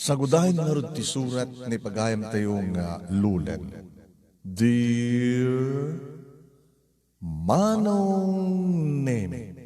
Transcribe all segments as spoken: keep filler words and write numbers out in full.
Sagudayen ngarud ti surat ni pagayamtayo nga Lulen. Dear Manong Nemi.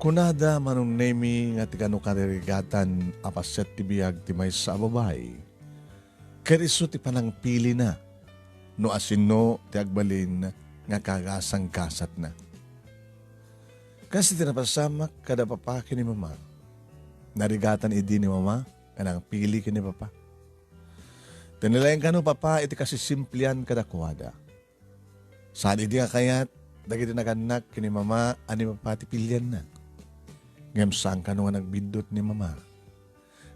Kunada, Manong Nemi, nga ti kano karirigatan a paset ti biag ti maysa a babai, ket isu ti panangpilina no asino ti agbalin nga kagasanggasatna. Kas iti napasamak kada papa ken ni mama, narigatan idi ni mama nga nangpili ken ni papa. Ti nalaing kano papa iti kasisimplian kadakuada. Saan idi nga kayat dagiti nagannak ken ni mama a ni papa ti pilianna. Ngem saan kano nga nagbiddut ni mama.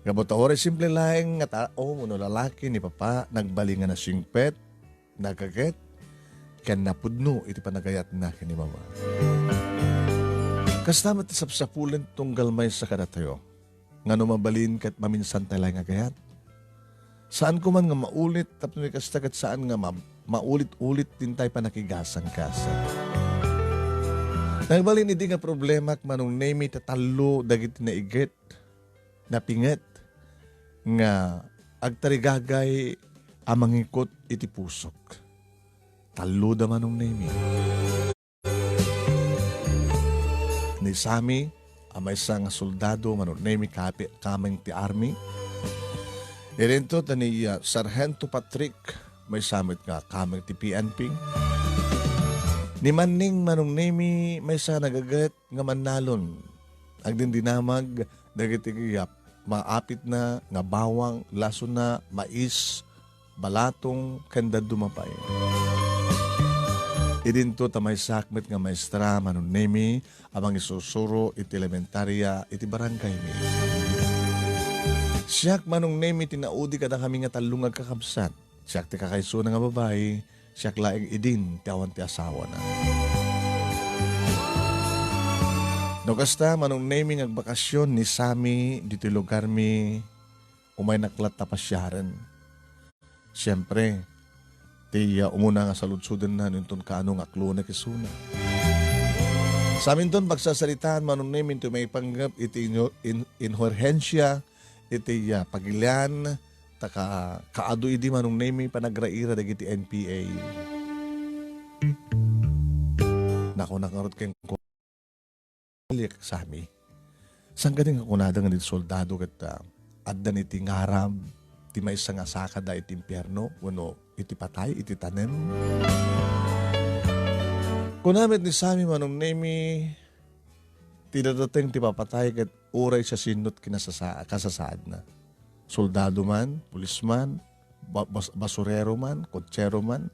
Gapu ta uray simple laeng nga tao wenno lalaki ni papa, nagbalin nga nasingpet, nagaget, ken napudno iti panagayatna ken ni mama. Kasta met ti sapsapulen tunggal maysa kadatayo nga no mabalin ket maminsanta laeng nga agayat. Saan koma nga maulit tapno ni kasta ket saan nga ma-, maulit-ulit ti intay panakigasanggasat. Nagbalin idi nga problemak, Manong Nemi, ta tallo dagiti naiget, napinget nga agtarigagay a mangikot iti pusok. Talloda, Manong Nemi. Ni Sammy, a maysa nga soldado, Manong Nemi, kapi-, kameng ti army. Idinto ta ni, ah, Sargento Patrick, maysa met nga kameng ti P N P. Ni Manning, Manong Nemi, maysa nagaget nga mannalon. Agdindinamag dagiti, ah, maapitna nga bawang, lasona, mais, balatong, ken dadduma pay. Idinto ta maysak met nga maestra, Manong Nemi, a mangisusuro iti elementaria iti barangaymi. Siak, Manong Nemi, ti naudi kadakami nga tallo nga agkakabsat. Siak ti kakaisuna nga babai, siak laeng idin ti awan ti asawana. No kasta, Manong Nemi, nga agbakasyon ni Sammy ditoy lugarmi, umaynak latta pasiaren. Siempre, ti, ah, umuna nga saludsodenna no inton kaano nga aklonek isuna. Saminton pagsasaritaan, Manong Nemi, intoy maipanggep iti inyo-, in-, inurhensia iti, ah, pagilian, ta ka-, kaadu idi, Manong Nemi, panagraira dagiti N P A. Nakunak ngarud kenkuana, Sammy, saan kadi nga kunada nga dagiti soldado ket, ah, addan iti ngarab ti maysa nga sakada iti impierno wenno iti patay iti tanem? Kuna met ni Sammy, Manong Nemi, ti dadateng ti papatay ket uray siasino ti kinasasa-, kasasaadna. Soldado man, pulis man, ba-, bas-, basurero man, kotsero man.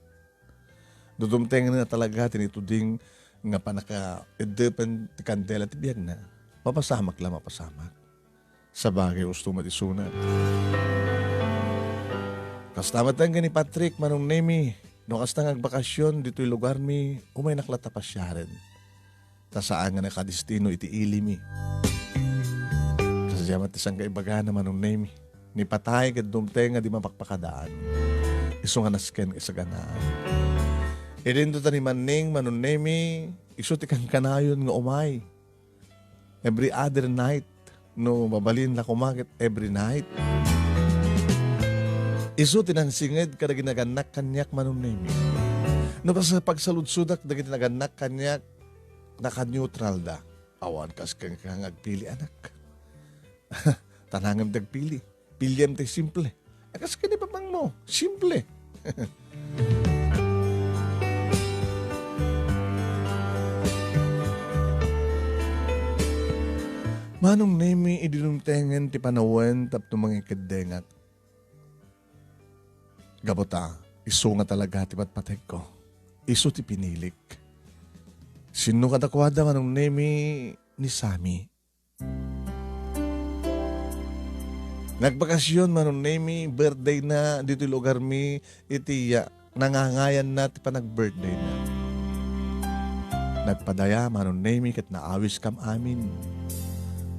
Dudumtengenna talaga ti naituding nga pannakaeddepen ti kandela ti biagna. Mapasamak la, mapasamak. Sabagay, usto met isuna. Kasta met ken ni Patrick, Manong Nemi, no kasta nga agbakasyon ditoy lugarmi, umaynak latta pasiaren. Ta saan nga nakadestino iti ilimi. Kasdiay met ti sangkaibagana, Manong Nemi. Ni patay ket dumteng nga di mapakpakadaan. Isu nga nasken isaganaan. Idinto ta ni Manning, Manong Nemi, isu ti kankanayon nga umay. Every other night, no mabalin la koma ket every night. Isu ti nangsinged kadagiti nagannak kaniak, Manong Nemi. No pas-, pagsaludsodak dagiti nagannak kaniak, naka-neutral da. Awan kas kenka nga agpili, anak. Ta nangem ti agpili. Piliem ti simple. A, kas ken ni papangmo, simple. Manong Nemi, idi dumtengen ti panawen tapno mangikeddengak. Gapu ta, isu nga talaga ti patpategko. Isu ti pinilik. Sinno kadakuada, Manong Nemi, ni Sammy. Nagbakasyon, Manong Nemi, birthday na ditoy lugarmi iti, ah, nangangayanna ti panag-birthday na. Nagpadaya, Manong Nemi, ket naawiskam amin.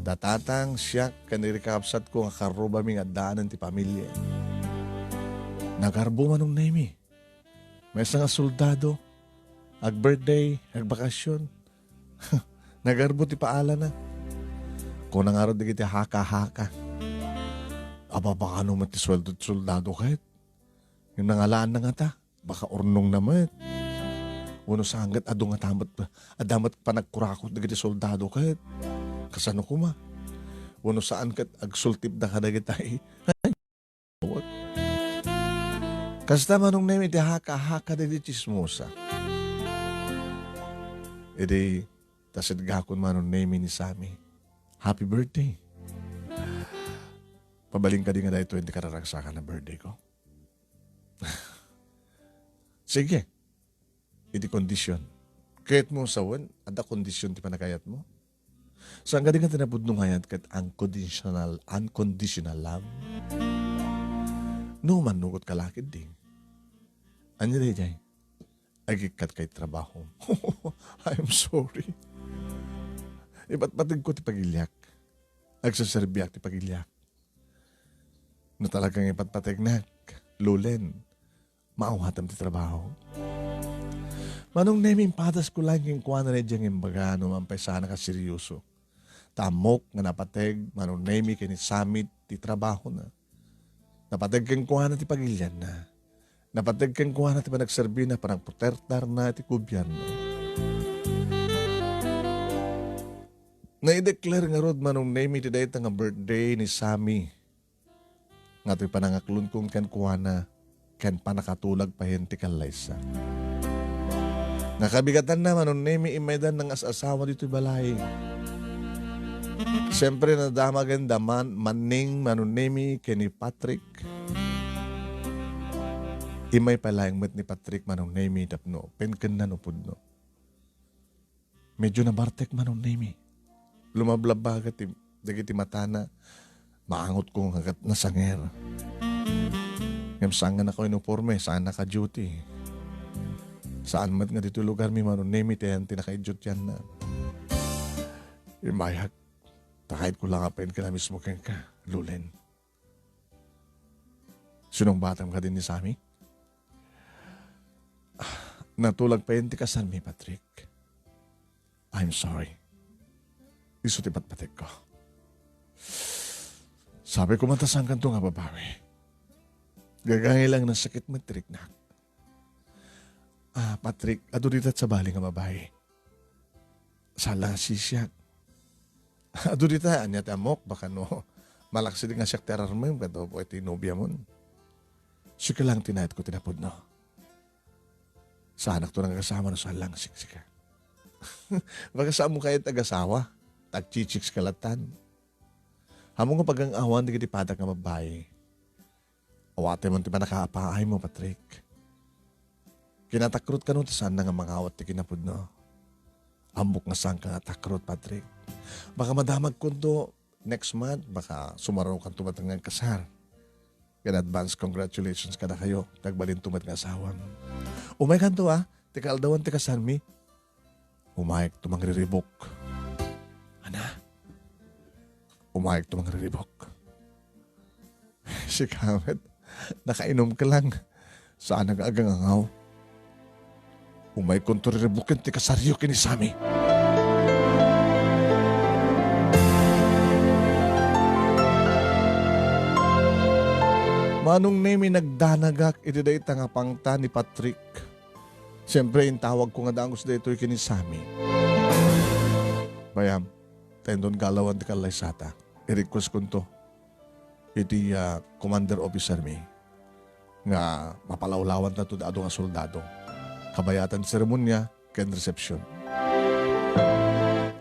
Da tatang, siak, ken dagiti kakabsatko nga karrubami nga addaanen ti pamilia. Nagarbo, Manong Nemi. Maysa nga soldado, agbirthday, agbakasyon. Nagarbo ti paalana. Kuna ngarud dagiti haka-haka, "Ababakano met ti sueldo ti soldado ket? Ngem nangalaanna ngata, baka urnongna met. Wenno saan ket adu ngata met, adda met panagkurakot dagiti soldado ket? Kasano koma? Wenno saan ket agsultipda kadagitay?" Kasta, Manong Nemi, ti haka-haka dagiti tsismosa. Idi, ta sitgakon, Manong Nemi, ni Sammy, "Happy birthday. Pabalin kadi nga daytoy ti kararagsakan a birthday ko?" Sige. Iti kondisyon. Kayatmo sawen, adda kondisyon ti panagayatmo. Saan kadi nga ti napudno nga ayat ket unconditional, unconditional love? No, mannugot ka la ketdi. Ania daydiay? Agikkatka iti trabaho. I'm sorry. Ipatpategko ti pagiliak. Agseserbiak ti pagiliak. No talagang ipatpategnak, Lulen, maawatem ti trabaho. Manong Nemi, impadasko laeng kenkuana daydiay nga imbaga no mampaysana ka serioso. Ta ammok nga napateg, Manong Nemi, ken ni Sammy ti trabahona. Napateg kenkuana ti pagilianna. Napateg kenkuana ti panagserbina, panagprotektarna iti gobierno. Nai-declare ngarud, Manong Nemi, ti dayta nga birthday ni Sammy nga toy panangaklonkon kenkuana ken pannakatulag payen ti kallaysa. Nga kabigatanna, Manong Nemi, immaydan nangas-asawa ditoy balay. Siempre, nadamagen da man, Manning, Manong Nemi, ken ni Patrick. Immay pay laeng met ni Patrick, Manong Nemi, tapno penkenna no pudno. Medyo nabartek, Manong Nemi. Lumablabbaga ti, dagiti matana. Maangotko nga ket nasanger. Ngem saan nga naka-uniforme, saan naka-duty. Saan met nga ditoy lugarmi, Manong Nemi, ti ayan ti nakaidutianna. Immayak, ta kayatko la nga penken a mismo kenka, Lulen. Sinungbatam kadi ni Sammy? Natulag payen ti kasanmi, Patrick. I'm sorry. Isu ti patpategko. Sabi ko man ta saankanto nga babawi. Gagangay lang nasakit met ti riknak. Ah, Patrick, adu dita sabali nga babawi. Saan lang a sisiak. Adu dita, ania ti ammok, baka no, malaksid nga siak ti ararmem, kadto po iti nobiamon. Sika lang ti nayatko ti napudno. Saanakto nga agasama no saan lang a siksika. Baka saanmo kayat agasawa, ta agchichicks ka latan. Ammom nga pagang-awan dagiti padak nga babawi. Awatem ti pannakaapaaymo, Patrick. Kinatakrot kano ta saanna nga mangawat ti kinapudno. Ammok nga saanka nga atakrot, Patrick. Baka madamagkonto next month, baka sumarukanto met nga agkasar. Ken advance congratulations kadakayo, ta agbalinto met nga asawam. Umaykanto, a, ti kaaldawan ti kasarmi. Umayekto mangriribuk. Ana? Umayekto mangriribuk. Sika met, nakainumka lang. Saan nga agangangaw? Umaykonto riribuken ti kasaryo ken ni Sammy. Manong Nemi, nagdanagak iti dayta nga pangta ni Patrick. Siempre, intawagko nga dagus daytoy ken ni Sammy. Bayam, ta inton galawan ti kallaysata, i-request konto iti, ah, commander officer mi nga mapalawlawantato da adu nga soldado. Kabayatan ti seremonia ken resepsyon.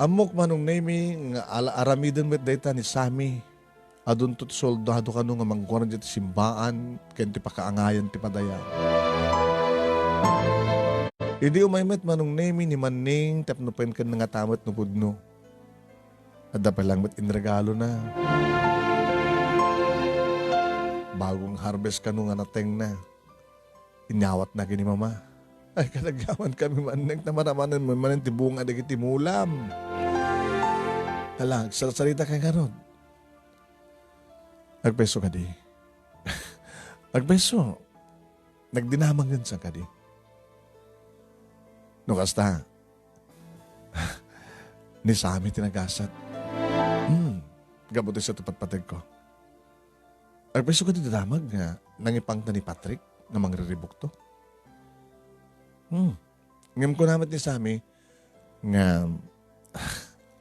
Ammok, Manong Nemi, nga ala-, aramiden met dayta ni Sammy. Adunto ti soldado kano nga mangguardia ti simbaan ken ti pakaangayan ti padaya. Idi umay met Manong Nemi ni Manning tapno penken nga ngatamet no pudno. Adda pay lang met inregalona. Bagong harvest kano nga natengna. Inyawatna ken ni Mama. Ay, kadagyaman kami, Manning, ta maramanen manen ti bunga dagiti mulam. Hala, agsarsarita kay ngarud. Agpayso kadi. Agpayso. Nagdinamag sa kadi. No kasta, ni Sammy ti nagasat. Hmm, gapu ti sa ti patpategko. Agpayso kadi damag nga nangipangta ni Patrick nga mangriribukto. Hmm. Ngem kuna met ni Sammy nga,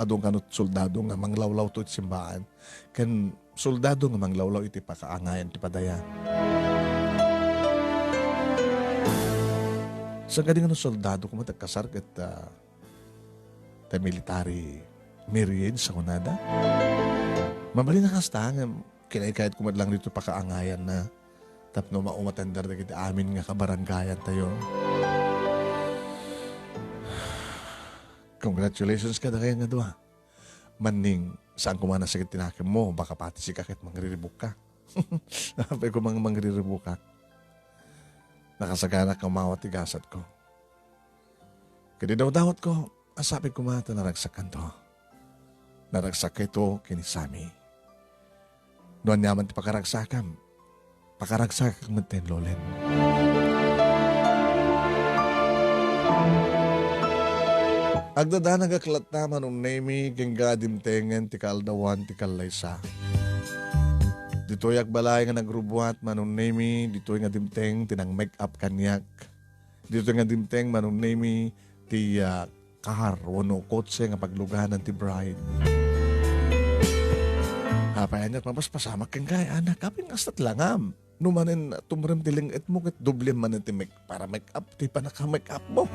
"Adu kano soldado nga manglawlawto iti simbaan, ken soldado nga manglawlaw iti pakaangayan ti padaya." Sa kadi nga no soldado koma ti agkasar ket, ah, ti military marriage sa kunada? Mabalin a kasta nga kinaykayatko met lang dito pakaangayan na tapno maumatender dagiti amin nga kabarangayan tayo. Congratulations kada kayo nga dua. Manning, saan ko man nasakit tinakim mo, baka pati sika ket mangriribuk ka. Apay ko mang mangriribukak. Nakasagana ka mawa ti gasat ko. Kadi dawdawat ko, asapit ko man ta naragsak kanto. Naragsak kayto ken ni Sammy. No aniaman ti pakaragsakam, pakaragsakak met ten, Lolen. Agdadanagak latta, Manong Nemi, ken nga dimtengen ti kaaldawan ti kallaysa. Ditoy agbalay nga nagrubuat, Manong Nemi, ditoy nga dimteng ti nang-make up kaniak. Ditoy nga dimteng, Manong Nemi, ti, ah, car wenno kotse nga pagluganan ti bride. Apay aniat mapaspasamak kenka, anak, apay nga kastat langam? No manen tumrem ti leng-etmo ket doblem manen ti make-, para make-up ti panaka-make-up mo.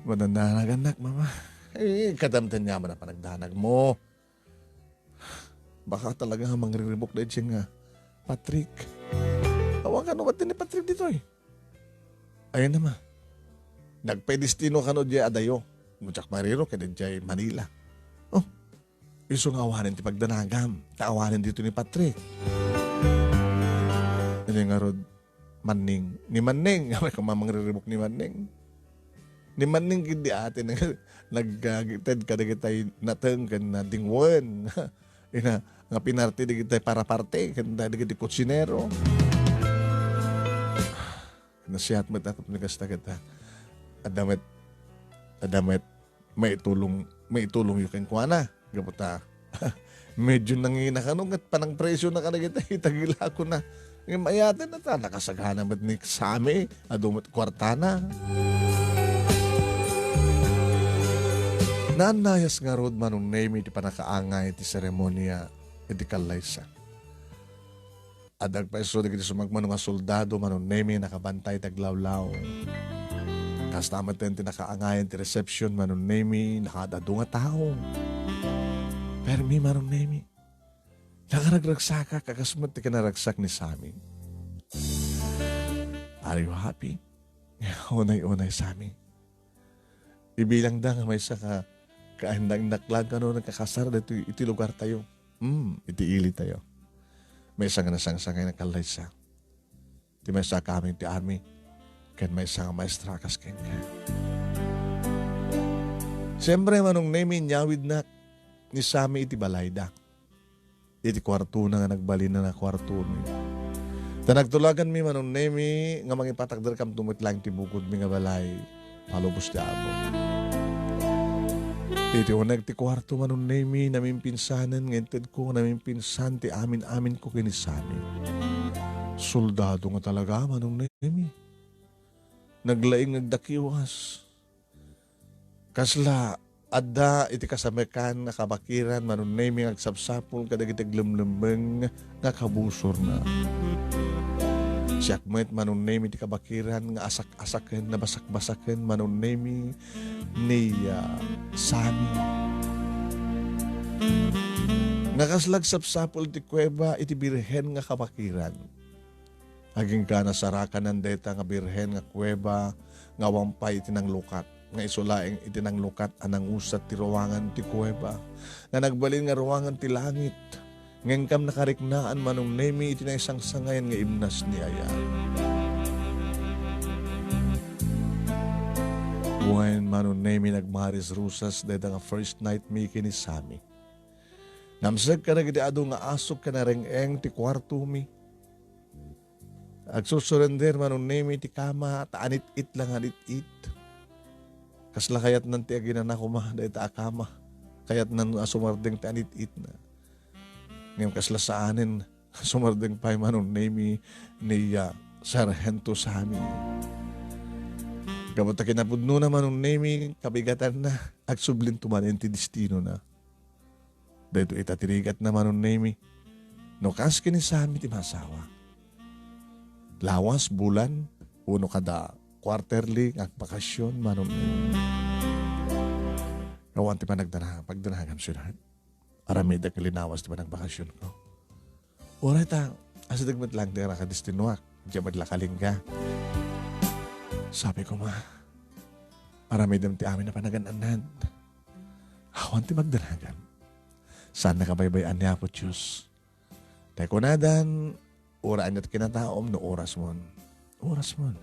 Manandanag, anak, mama. Eh, kadamtan nga man a panagdanag mo. Baka talaga nga mangriribuk daydiay nga Patrick. Awan kano met ni Patrick ditoy. Ayan na ma. Nagpedestino kano diay adayo. Mutsak mariro kay diay Manila. Oh, isu nga awanen ti pagdanagam. Ta awanen dito ni Patrick. Ano yung ngarud? Manning. Ni Manning. Amay ko mamangriribuk ni Manning. Ni Manning gid di ate nag-, nag-, ah, ted kadagitay nateng ken na dingwen. Ina, nga pinarte dagitay para parte ken dagiti kutsinero. Nasiat met ato ni kasta ket, ah, adda met, adda met maitulong, maitulong yu kenkuana. Gapu ta, medyo nangina kano ket panangpresyo na kadagitay itagilakona. Ngem ayaten na ta, nakasagana met ni Sammy, adu met kuartana. Nannayas ngarud, Manong Nemi, ti panakaangay ti seremonia iti kallaysa. Adda agpayso dagiti sumagmamano nga soldado, Manong Nemi, nakabantay ti aglawlaw. Kasta met ti nakaangayan ti reception, Manong Nemi, nakaad-adu nga tao. Permi, Manong Nemi. Nakaragragsakak a kas met ti kinaragsak ni Sammy. Are you happy? Unay-unay, Sammy. Ibilangda nga maysa ka kaindakdaklan kano nagkakasar ditoy iti lugartayo. Hmm, iti ilitayo. Maysa nga nasangsangay nga kallaysa. Ti maysa ka amin ti army, ken maysa nga maestra kas kenka. Siempre, Manong Nemi, inyawidnak ni Sammy iti balayda. Iti kuartona nga nagbalin a kuartomi. Ta nagtulaganmi, Manong Nemi, nga mangipatakderkamto met laeng ti bukodmi nga balay. Palubos ti Apo. Iti uneg ti kuarto, Manong Nemi, namimpinsanen nga intedko, namimpinsan ti amin-aminko ken ni Sammy. Soldado nga talaga, Manong Nemi. Naglaing nga agdakiwas. Kasla adda iti kasamekan nga kabakiran, Manong Nemi, nga agsapsapul kadagiti aglemlemmeng nga kabusorna. Siak met, Manong Nemi, ti kabakiran nga asak-asaken, nabasakbasaken, Manong Nemi, ni, ah, Sammy. Nga kasla agsapsapul ti kuweba iti birhen nga kabakiran. Agingga nasarakanan dayta nga birhen nga kuweba nga awan pay iti nanglukat, nga isu laeng iti nanglukat a nangusat ti ruangan ti kuweba, nga nagbalin nga ruangan ti langit. Ngem kam nakariknaan, Manong Nemi, iti naisangsangayan nga imnas ni Ayan. Wen, Manong Nemi, nagmaris-rusas dayta nga first night mi ken ni Sammy. Namsek kadagiti adu nga asuk ken nareng-eng ti kuartomi. Agsursurender, Manong Nemi, ti kama, ta anit-it la nga anit-it. Kasla kayatnan ti aginana koma dayta a kama. Kayatnan a sumardeng ti anit-itna. Ngem kasla saanen, sumardeng pay, Manong Nemi, ni, ah, Sargento Sammy. Gapu ta kinapudnona, Manong Nemi, kabigatanna, agsublinto manen ti destinona. Daytoy ita ti rigatna, Manong Nemi. No kas ken ni Sammy ti masawa, lawas, bulan, wenno kada quarterly nga agbakasyon, Manong Nemi. Awan ti panagdana-, pagdanagam, sweetheart. Aramidek nga linawas ti panagbacasyonko. Uray ta, asideg met laeng ti arakadestinoak, diay met la kalingga. Sabi ko, Ma, aramidem ti amin a panagan-annad. Awan ti magdanagam. Saan nakabaybay-an ni Apo Dios. Tay kunadan, uray aniat kinataom no orasmon. Orasmon.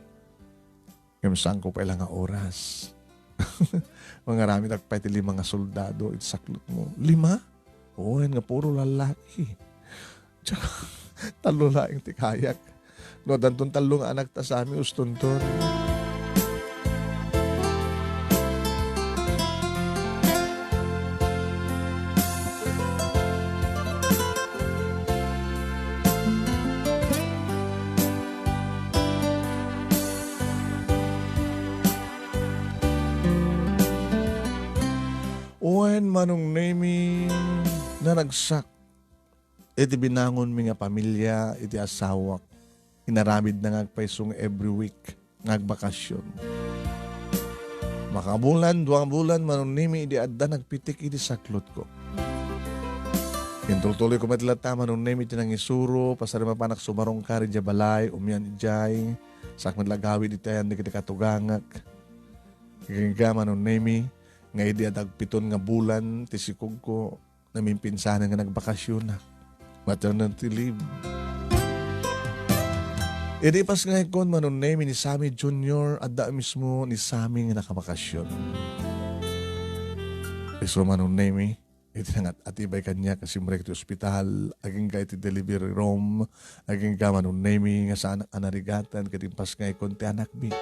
Ngem saanko pay la nga oras. Mangaramid ak pay ti lima nga soldado iti saklotmo. Lima? Wen, nga puro lallaki. Tsaka, tallo laeng ti kayak. No, addanton tallo nga anak ta Sammy, ustonton. Wen, Manong Nemi, naragsak iti binangonmi nga pamilia iti asawak. Inaramidna nga agpayso nga every week nga agbakasyon. Makabulan, dua bulan, Manong Nemi, idi adda nagpitik iti saklotko. Intultuloyko met latta, Manong Nemi, ti nangisuro, pasarimapanak sumarungkar idiay balay, umian idiay, saak met la agawid iti ayan dagiti katugangak. Agingga, Manong Nemi, nga idi adda agpiton nga bulan ti sikogko, namimpinsanen nga nagbakasyon. Maternity leave. Idi pasngayko, Manong Nemi, ni Sammy Junior, adda mismo ni Sammy nga nakabakasyon. Isu, Manong Nemi, iti nangat-atibay kaniak nga simrek ti ospital, agingga iti delivery room, agingga, Manong Nemi, nga saan a narigatan ket impasngayko ti anakmi.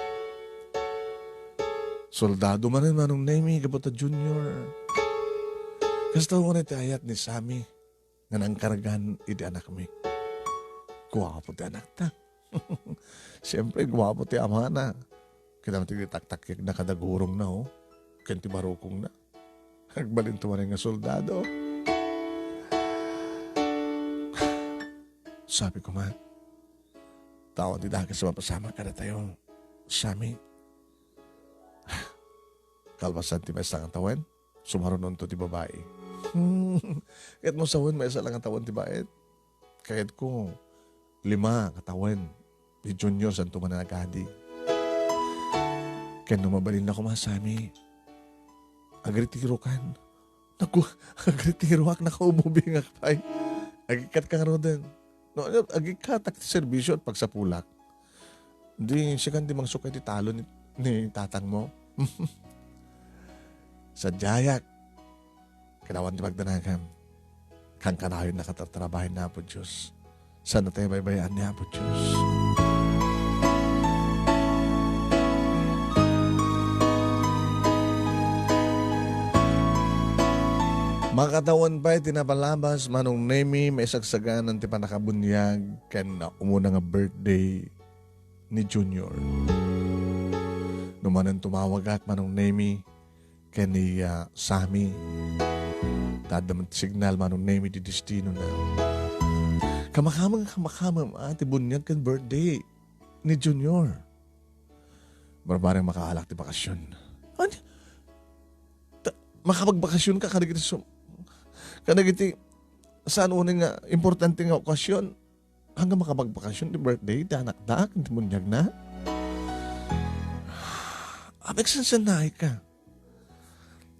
Soldado manen, Manong Nemi, gapu ta Junior. Kasta unay ti ayat ni Sammy nga nangkargan iti anakmi. Guapo ti anakta. Siempre, guapo ti amana. Kita ti taktakiekna kada gurongna, oh. Ken ti barukongna. Agbalinto manen nga soldado. Sabi ko man, "Tawan ti dakes a mapasamak kadatayo, Sammy." Kalpasan ti maysa nga tawen, sumarunonto ti babai. Ket mo sawen, maysa la nga tawen ti baet. Kayatko, lima nga tawen ni Junior, santo man a nagadi. Ken no mabalinna koma, Sammy, agretirokan. Naku, agretiroak, nakaububingak pay. Agikkatka ngaruden. No, agikkatak ti serbisyo et pagsapulak. Di, sikan ti mangsukay ti talon ni, ni tatangmo. Sadiayak. Kailangan ti pagdanagam. Kankanayon nakatartarabahin ni Apo Dios. Saan tayo baybayaan ni Apo Dios? Makatawen pay ti napalabas, Manong Nemi, maisagsaganan ti pannakabuniag ken umuna nga birthday ni Junior. No manen tumawagak, Manong Nemi, ken ni, ah, Sammy. Ta adda met ti signal, Manong Nemi, ti destinona. Kamakamang, kamakamang, ah, ti buniag ken birthday ni Junior. Barbareng makaalak ti bakasyon. Ania? Ta-, makapagbakasyon ka kadagiti sum-, kadagiti saan unay nga importante nga okasyon? Ania, makapagbakasyon ti birthday ti anakda ken ti buniagna? Apay, agsansanay ka.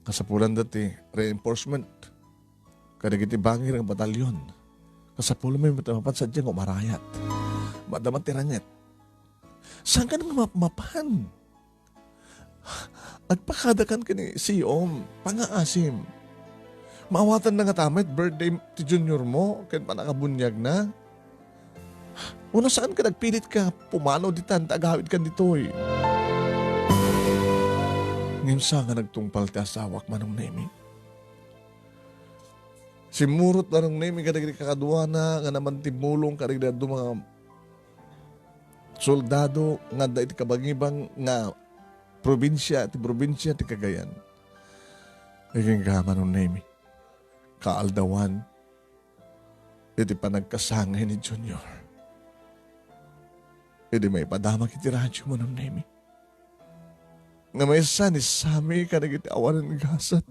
Kasapulanda ti reinforcement kadagiti bangir nga batalyon. Kasapulmo met a mapan sadiay nga umarayat. Madama ti ranget. Saan ka nga map-, mapan? Agpakadakan ken ni Siom, pangaasim. Maawatanna ngata met birthday ti junior mo ken pannakabuniagna? Wenno saan ket agpilit ka pumanaw ditan ta agawidkan ditoy? Ngem sa nga nagtungpal ti asawak, Manong Nemi. Simmurot, Manong Nemi, kadagiti kakaduana nga naman timmulong kadagiti adu nga soldado nga adda iti kabangibang nga probinsia, ti probinsia ti Cagayan. Ken ka, Manong Nemi, kaaldawan iti panagkasangay ni Junior. Idi maipadamak iti radyo, Manong Nemi, nga maysa ni Sammy kadagiti awanen gasat.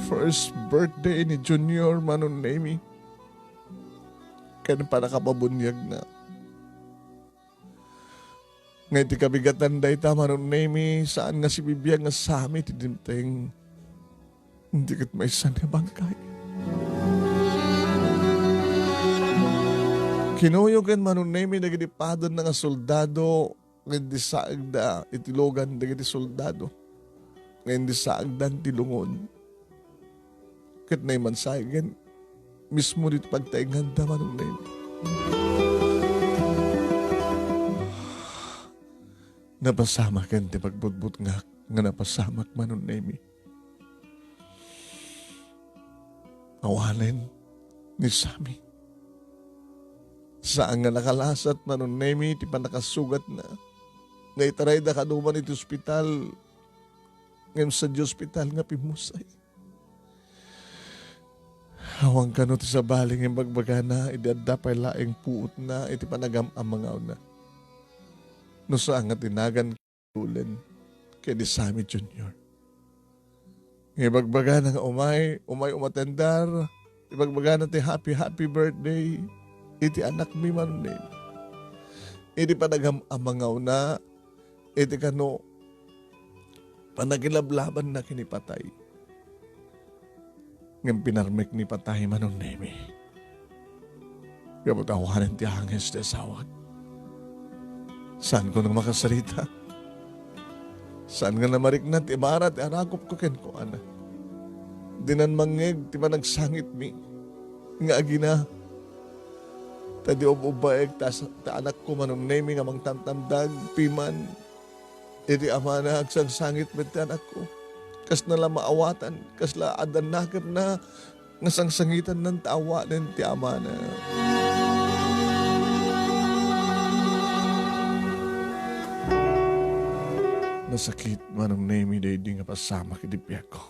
First birthday ni Junior, Manong Nemi, ken pannakapabuniagna. Nga iti kabigatan dayta, Manong Nemi, saan nga sibibiag nga Sammy ti dimteng. Iti ket maysa nga bangkay. Kinuyo ken, Manong Nemi, dagiti padanna nga soldado nga indisaagda iti lugan dagiti soldado nga indisaagdan ti lungon. Ket naimansay ken mismo ditoy pagtaenganda, Manong Nemi. Napasamaken ti pagbutbutngak nga napasamak, Manong Nemi. Awanen ni Sammy. Saan nga nakalasat, Manong Nemi, ti pannakasugatna nga itarayda kaduman iti ospital, ngem sadiay ospital nga pimmusay. Awan kano ti sabali nga imbagbagana idi adda pay laeng puotna iti panagam-amangawna. No saan nga ti nagan Ulen ken ni Sammy Junior. Nga ibagbagana nga umay, umay umatendar, ibagbagana ti happy, happy birthday iti anakmi, Manong Nemi. Idi panagam-amangawna, iti kano, panagilablabanna ken ni patay. Ngem pinarmek ni patay, Manong Nemi. Gapu ta awanen ti anges ti asawak. Saanko nga makasarita. Saan nga namarikna ti mara ti arakupko kenkuana. Dinan mangngeg ti panagsangitmi nga agina. Ta di ub-ubbaek ta, ta anakko, Manong Nemi, nga mangtamtamdag, piman. Iti amana, agsangsangit met ti anakko. Kasna la maawatan, kasla adda nakemna nga sangsangitanna ta awanen ti amana. Nasakit, Manong Nemi, daydi nga pasamak iti biagko.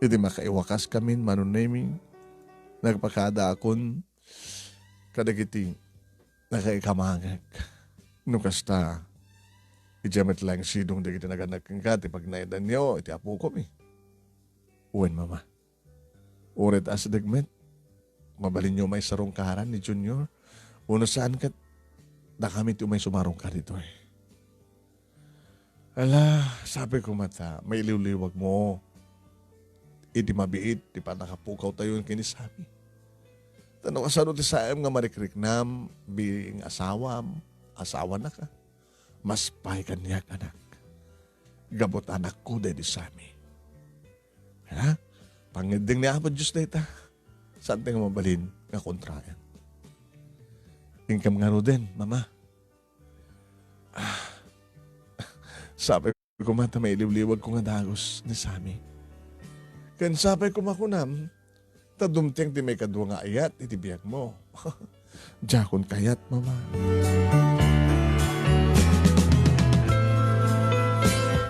Iti makaiwakaskamin, Manong Nemi, nagpakadaakon kadagiti nakaikamangek. No kasta, idiay met laeng sidong dagiti nagannak kenka ti pagnaedanyo iti apokomi. Wen, Mama. Uray ta asideg met, mabalinyo umay sarungkaran ni Junior. Wenno saan ket, dakami ti umay sumarungkar ditoy. Ala, sabi ko met ta, mailiwliwag mo iti mabiit ti pannakapukawtayo ken ni Sammy. Ta no kasano ti saem nga marikriknam, biing asawam, asawanaka, mas pay kaniak, anak. Gapu ta anakko daydi Sammy. Ha? Pangngeddeng ni Apo Dios dayta. Saan ti nga mabalin nga kontraen? Inkam ngaruden, Mama. Ah, sapay koma ta mailiwliwag ko nga dagus ni Sammy. Ken sapay koma kunam, ta dumteng ti maikadua nga ayat iti biagmo. Diakon kayat, Mama.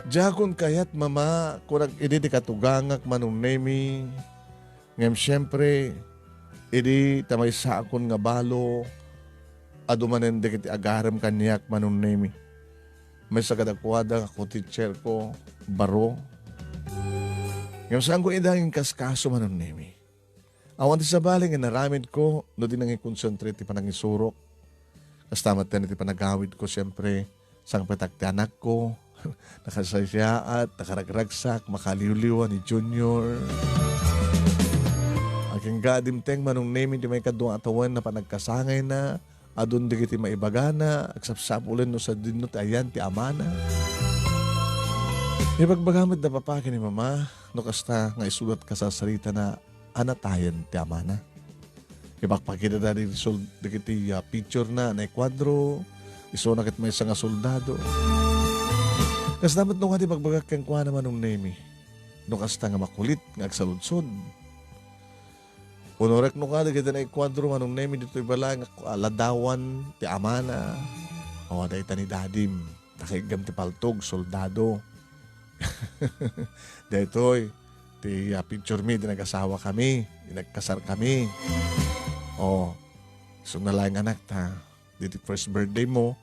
Diakon kayat, Mama, kunak idi ti katugangak, Manong Nemi. Ngem siempre, idi ta maysakon nga balo, adu manen dagiti agarem kaniak, Manong Nemi. Maysa kadakuada nga co-teacher ko, baro. Ngem saanko ida nga inkaskaso, Manong Nemi. Awan ti sabali nga inaramidko no di nangikonsentrate ti panangisurok. Kasta met iti panagawidko, siempre, sangpetak ti anakko. Nakasaysayaat, nakaragragsak, makaliwliwa ni Junior. Agingga dimteng, Manong Nemi, ti maikadua a tawen a panagkasangayna, Adun dagiti maibagana, agsapsapulen no sadino ti ayan ti amana. Ibagbaga met da papa ken ni mama, no kasta nga isuda ti kasasaritana a natayen ti amana. Ipakpakitana dagiti sol-, dagiti, ah, picture na, naikuadro, isuna ket maysa nga soldado. Kasta met no kadi ibagbagak kenkuana, Manong Nemi, no kasta nga makulit nga agsaludsod. Unorek no kadi dagiti naikuadro, Manong Nemi, ditoy balay nga ladawan ti amana. O, dayta ni dadim. Nakaiggam ti paltog, soldado. Daytoy, ti, ah, picture mi, ti nagasawa kami, ti nagkasar kami. O, isuna laeng anak ta, diti first birthday mo,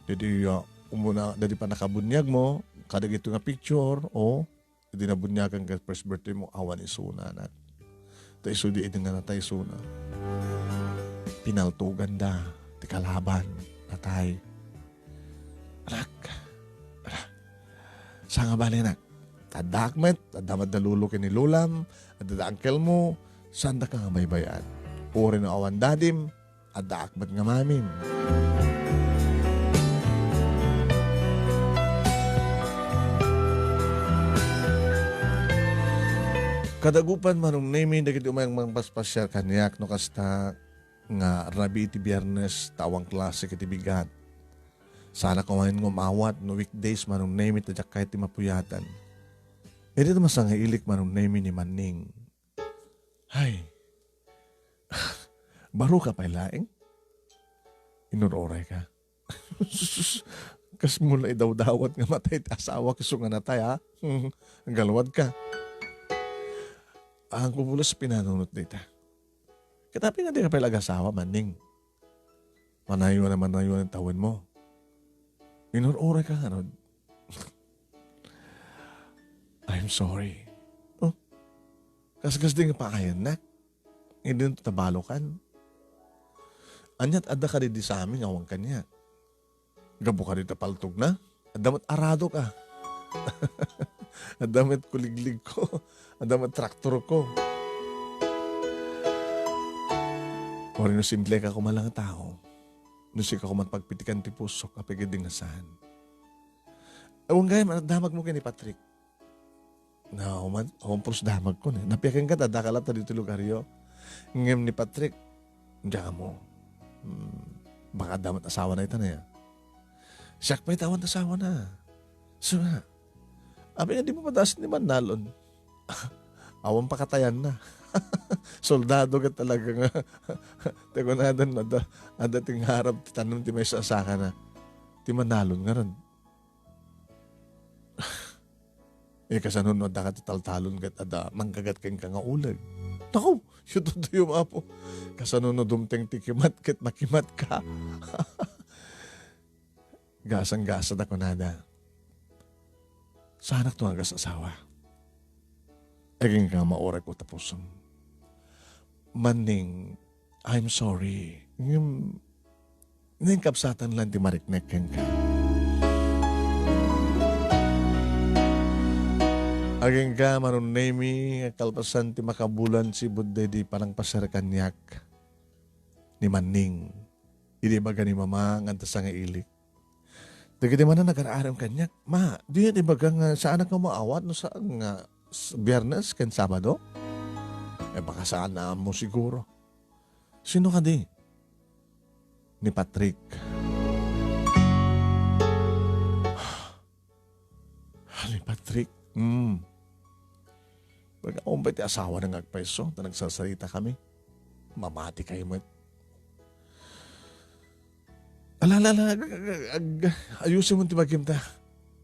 diti, ah, umuna, diti pannakabuniag mo, kadagito nga picture, o, iti nabuniagan ken first birthday mo, awan isuna, anak. Ta isu di idi nga natay isuna. Pinaltoganda ti kalaban, natay. Anak, ala, saan nga bali, anak? Addaak met, adda met da lolo ken ni lolam, adda da uncle mo, saandaka nga baybay-an. Uray no awan dadim, addaak met nga mamim. Kadagupan, Manong Nemi, dagiti umay mangpaspasiar kaniak no kasta nga rabii ti Biernes ta awan klase ket ti bigat. Saanak umayen nga umawat no weekdays, Manong Nemi, ta diak kayat ti mapuyatan. Idi ta masangailik, Manong Nemi, ni Manning. Hay. Baro ka pay laeng? Inur-uray ka. Sus, kasmo la idawdawat nga matay ti asawak isu nga natay, ha? Galwad ka. Ang kubulos pinanunot dita. Ket apay nga di ka pay la agasawa, Manning? Manayuan a manayuan ti tawen mo. Inur-uray ka ngarud. I'm sorry. Oh, kaskas di nga paayannak. Idin ta balukan. Aniat adda kadi di Sami nga awan kaniak. Gapu kadi ta paltogna, adda met arado ka. Adda met kuliglig ko. Adda met traktor ko. Uray no simple ka koma lang a tao, no sika koma pagpitikan ti pusok, apay ket di nga saan. Awan gayam, damag mo ken ni Patrick. Na, uman, uman pulos damag ko, ne. Napiaken ka, adda ka latta ditoy lugaryo. Ngem ni Patrick, diak ammo. Hmm, baka adda met asawana ita, ne. Siak pay ti awan asawana. So nga, apay nga di mo padaas ni Manalon? Awan pakatayanna. Soldado ket talaga nga. Ti kunada, adda, adda ti ngarab ti tanem ti maysa a sakana. Ti Manalon ngarud. Eh, kasano no adda ka ti taltalon ket adda manggagat kenka nga uleg? Naku, siya tutuyo, Apo. Kasano no dumteng ti kimat ket makimat ka? Gasang-gasa da kunada. Saanak to nga agas-asawa. Agingga, mauray ko ta pusom. Manning, I'm sorry. Ngem, nainkabsatan lang ti mariknek kenka. Agingga, Manong Nemi, kalpasan ti makabulan sibud daydi panangpasiar kaniak ni Manning. Idi ibaga ni Mama nga adda sangailik. Dagiti manen nagar-arem kaniak, "Ma, diyo ibaga nga saanak nga maawat no saan nga s-, Biyernes ken Sabado?" Eh, baka saan na mo siguro. Sino kadi? Ni Patrick. Ah, ni Patrick. Hmm. Baga, awan pay ti asawana nga agpayso, ta nagsarsarita kami. Mamati kayo met. Ala, ala, ala, ag-, ag-, ag-, ayusin mo ti bagim ta.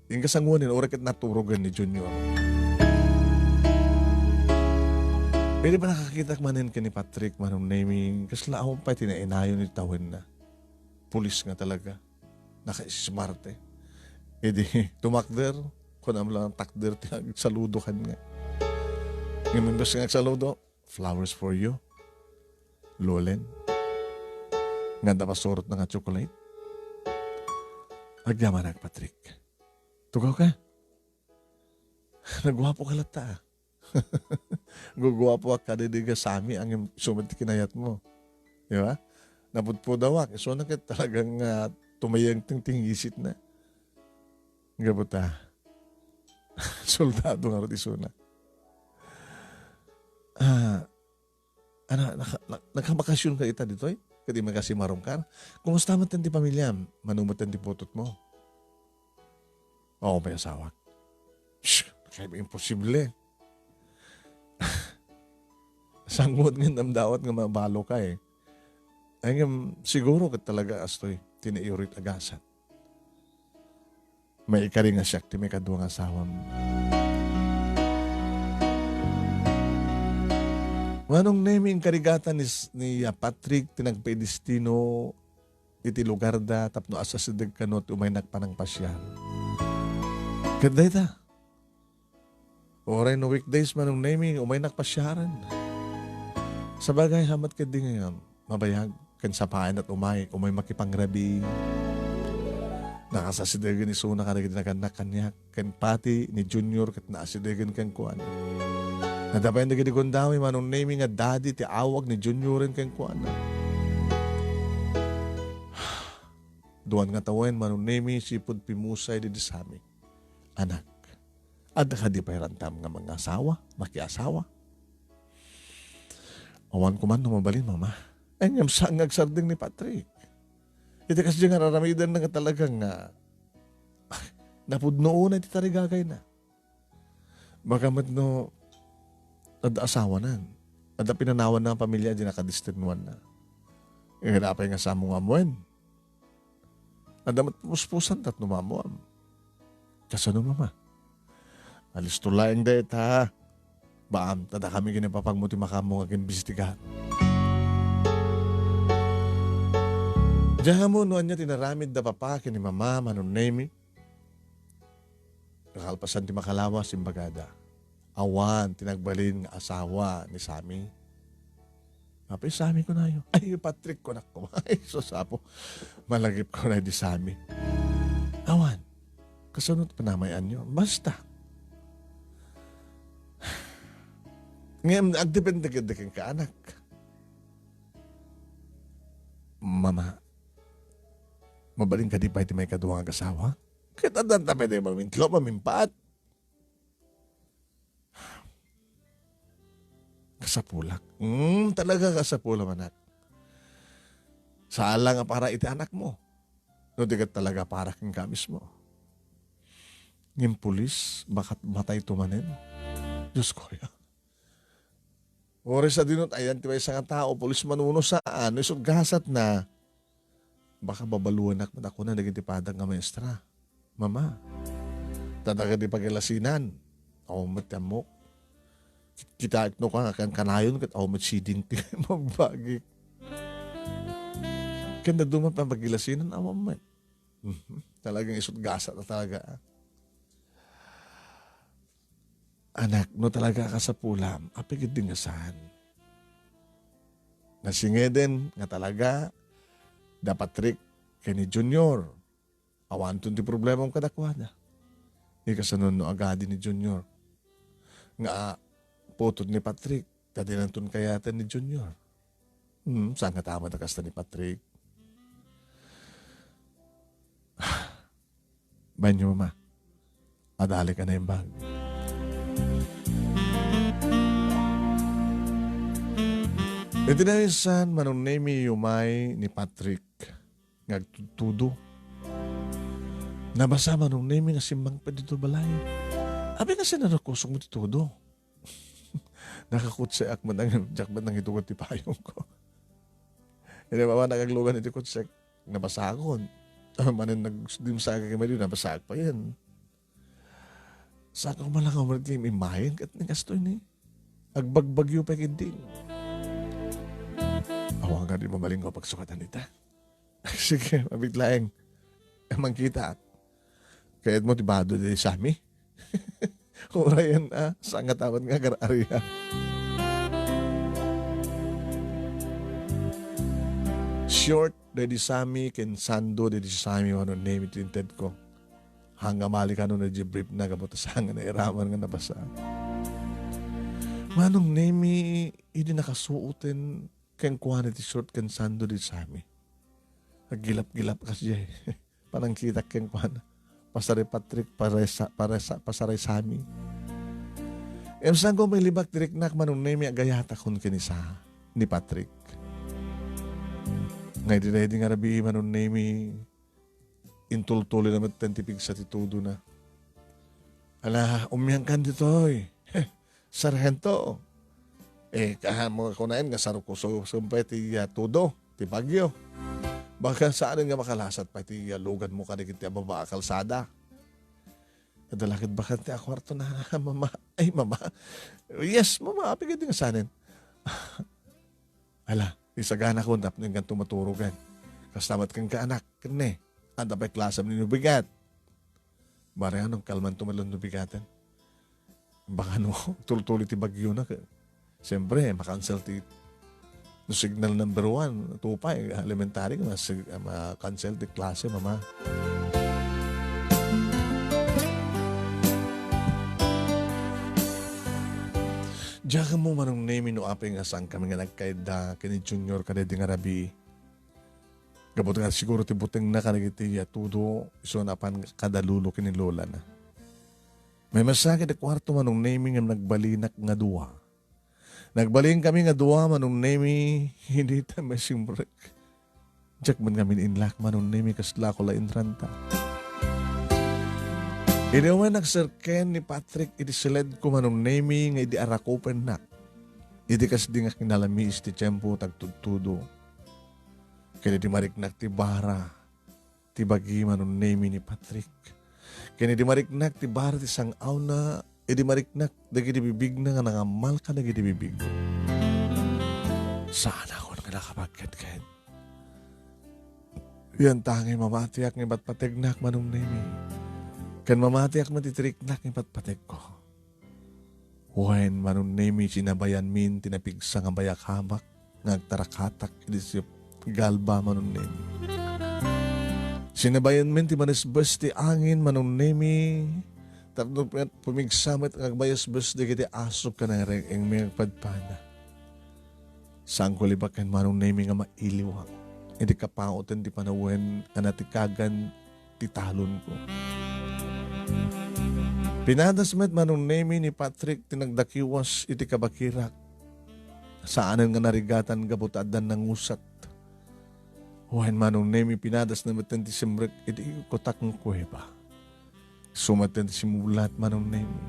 Inka sanguanin, uray ket naturogen ni Junior. Pwede ba nakakitak manen ken ni Patrick, Manong Nemi, kasla awan pay ti nainayon iti tawenna. Pulis nga talaga. Naka-smart, eh. Idi, tumakder, kunam lang takder ti agsaludo kaniak. Ngem imbes nga agsaludo, "Flowers for you, Lolen." Nga adda pasurotna nga chocolate. Agyamanak, Patrick. Tugaw ka? Naguapo ka latta, ah. Guguapoak kadaydi nga Sami, ngem isu met ti kinayatmo. Di ba? napudpudawak. Isuna ket talagang, ah, tumayengteng ti ngisitna. Gapu ta, soldado ngarud isuna. Ah, ana, naka-, na-, nagkabakasyon ka ita ditoy? Ket immay ka simarungkar? Kumusta met ti pamiliam? Mano met ti putotmo? Oo, may asawak. Shh! Kaya imposible. Sangod nga namdawat nga mabalo ka eh. Ay nga, siguro ket talaga kastoy, ti naiurit a gasat. Maikari nga siak ti maikadua nga asawam. Manong Nemi, inkarigatan ni s-, ni, ah, Patrick ti nagpaidestino iti lugarda tapno asasideg kano ti umaynak panangpasiar. Ket dayta, uray no weekdays, Manong Nemi, umaynak pasiaren. Sabagay, hamat ketdi nga mabayag ken sapaenna ti umay, umay makipangrabii. Nakasasidegen isuna kadagiti nagannak kaniak, ken pati ni Junior ket naasidegen kenkuana. Naddapen dagiti gundaway, Manong Nemi, nga dadi ti awag ni Junioren kenkuana. Duan nga tawen, Manong Nemi, sipud pimusay didi Sami. Anak, adda kadi pay rantam nga mangasawa, makiasawa? Awan ko man no mabalin, Mama. Ay, ngem saan nga agsardeng ni Patrick? Iti kasdi nga ar-aramidenna nga talaga nga napudno unay ti tarigagayna. Baka met no adda asawanan, adda pinanawanna nga pamilya di nakadestinuanna. Ngem apay nga saan mo nga ammoen? Adda met puspusanta no maammoam. Kasano, Mama? Alisto laeng dayta. Baam, ta dakami ken ni Papagmo ti makaammo nga agimbestigar. Diak ammo no ania ti inaramid da Papa ken ni Mama, Manong Nemi. Kakalpasan ti makalawas, imbagada, awan ti nagbalin nga asawa ni Sami. Apay Sami kunayo? Ay, Patrick kunak koma. Ay, sus, Apo. Malagipko unay di Sami. Awan. Kasano ti panamay-anyo? Basta. Ngem, agdepende ketdi kenka, anak. Mama, mabalin kadi pay ti maikadua nga agasawa? Ket addanta pay ti mamintlo, mamimpat. Kasapulak. Mm, talaga kasapulam, anak. Saan la nga para iti anakmo. No di ket talaga para kenka mismo. Ngem pulis, baka matayto manen. Diosko, ya. Uray sadino ti ayan ti maysa nga tao, pulis man wenno saan, no isut' gasatna. Baka babaluenak met a kuna dagiti padak nga maestra. Mama, ta dagiti pagilasinan, awan met ti ammok. Kit-, kitaek no ka-, kan-, kanayon ket awan met siding ti magbagik. Ken dadduma pay pagilasinan, awan met. Mhm. Talagang isut' gasat na talaga, ah. Anak, no talaga kasapulam, apay ketdi nga saan? Nasingeden nga talaga da Patrick ken ni Junior. Awanton ti problemam kadakuada. Ni kasano no agadi ni Junior nga putod ni Patrick, ta dinanton kayaten ni Junior. Hmm, saan nga tama ta kasta ni Patrick? Bainyo, Mama. Adalik a naimbag. Iti naminsan, Manong Nemi, umay ni Patrick nga agtudtudo. Nabasa, Manong Nemi, nga simmangpet ditoy balay. Apay nga sinarukusok mo ti tudo? Nakakutseak man ang, diak man nangitugod ti payong ko. Iti baba, nagaglugan iti kutsek. Nabasakon. Manen nagdimsaga kay Mario, nabasak pa yan. Saka ko malangaw mo iti imayen, ket ni kastoy ni. Agbagbagyo pa ket din. Awan nga di mabaling ko pagsukatan ita. Sige, mabit laeng. Mangkita. Kayat mo ti bado di Sami? Urayan, ah, saan nga taman nga agar-aria. Short, dedi Sami, ken Sando, dedi Sami, wano name it intended ko. Hangga mali kano na di brief na, gapu ta saan nga nairaman nga nabasa. Manong Nemi, idi nakasuoten, kenkuana ti short ken sando di Sammy. Aggilap-gilap kasdiay. Panangkitak kenkuana. Pasar Patrick, paresa, paresa, pasar Sammy. Em, saan ko mailibak ti riknak, Manong Nemi, agayatakon ken ni Sa-, ni Patrick. Nga idi daydi nga rabii, Manong Nemi, intultuloy na met ti pigsa ti tudona. Ala, umiangkan ditoy. Sarhento. Eh, kaha mo kunaen nga sarukuso, sumpay ti, ah, tudo, ti bagyo. Baka saan nga makalasat pay ti, ah, lugan mo kadagiti a baba a kalsada. Adda la ket bakante a kuarto na, mama. Ay, mama. Yes, mama. Apay nga di nga sanen. Ala, isaganakon tapno inkanto maturogan. Kasta met kenka, anak, ken ne. Adda pay klasem ni nubigat. Bareng no kalmanto met la nubigaten. Baka no, tultuloy ti bagyo na, ke-, siyempre, makansel ti, no signal number one, two pa, eh, elementary, mas, ah, makansel ti klase, mama. Diak ammo, Manong Nemi, no apay nga saan kami nga nagkaidda ken ni Junior kadaydi nga rabii. Gapu ta siguro ti butengna kadagiti a tudo, isu a napan kada lolo ken ni lolana. Maymaysa iti kuarto, Manong Nemi, ngem nagbalinak nga dua. Nagbalin kami nga dua, Manong Nemi, hindi ta masimrek. Diak man ngamin inlak, Manong Nemi, kasla ko la inranta. Idi wen nagserken ni Patrick iti siledko, Manong Nemi, nga idi arakupennak. Idi kasdi nga kinalamiis ti tiempo, tagtudtudo. Ken idi mariknak ti bara ti bagi, Manong Nemi, ni Patrick. Ken idi mariknak ti bara ti sang-awna, idi mariknak dagiti bibigna nga nangammal kadagiti bibig. Saanakon nga nakapagketket. Yan ta ngay mamatiak nga ipatpategnak, Manong Nemi. Ken mamatiak met iti riknak nga ipatpategko. Wen, Manong Nemi, sinabayanmin ti napigsa nga bayakabak nga agtarakatak iti siop galba, Manong Nemi. Sinabayanmin ti manesbes ti angin, Manong Nemi, tapno pumigsa met nga agbayesbes dagiti asuk ken nangireng-engmi nga agpadpada. Saanko libaken, Manong Nemi, nga mailiwak iti kapauten ti panawen a natikagan ti talonko. Pinadas met, Manong Nemi, ni Patrick ti nagdakiwas iti kabakirak. Saanen nga narigatan gapu ta addan nanguset. Wen, Manong Nemi, pinadasna met ti simrek iti kutak nga kuweba. Isu met ti simulat, Manong Nemi.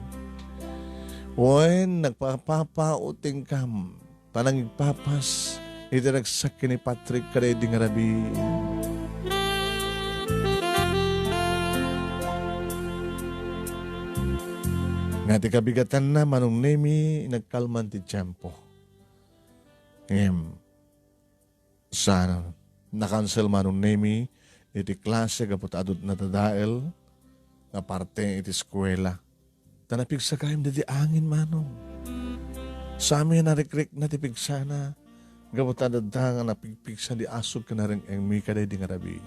Wen, nagpapapautingkam panangigpapas iti ragsak ken ni Patrick kadaydi nga rabii. Nga ti kabigatanna, Manong Nemi, nagkalman ti tiempo. Ngem, sa nakansel, Manong Nemi, iti klase gapu ta adu ti nadadael nga parte iti eskuela. Ta napigsa gayam daydi angin, Manong. Sami a narikrikna ti pigsana gapu ta adda nga napigpigsa ti asuk ken nangireng-engmi kadaydi nga rabii.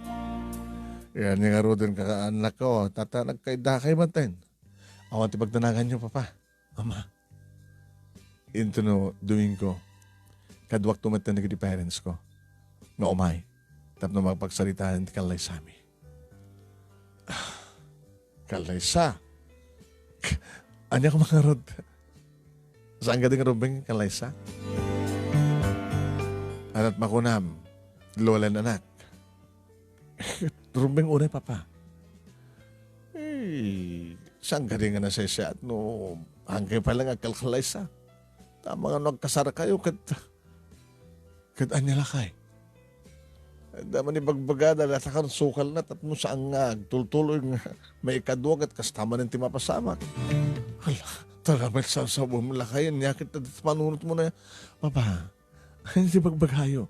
Ania ngaruden, kakaannakko, ta, ta nagkaidakay maten. Awan ti pagdanaganyo, Papa. Ama, intono Domingo, kaduakto met dagiti parents ko nga umay tapno mapagsaritaen ti kallaysami. Ah, kallaysa? Ania koma ngarud? Saan kadi nga rumbeng kallaysa? Ania't makunam, Lola, anak? Rumbeng unay, Papa. Eh, saan kadi nga nasaysayaat no anggayo pay la nga agkalkallaysa? Tama nga no agkasarkayo ket, ket ania lakay? Adda man ibagbagada, datakan sukalna tapno saan nga agtultuloy nga maikadua ket kasta manen ti mapasamak. Hala, talaga met sasawen lakay, ania ket adda panunotmo na, Papa. Ania ti bagbagayo?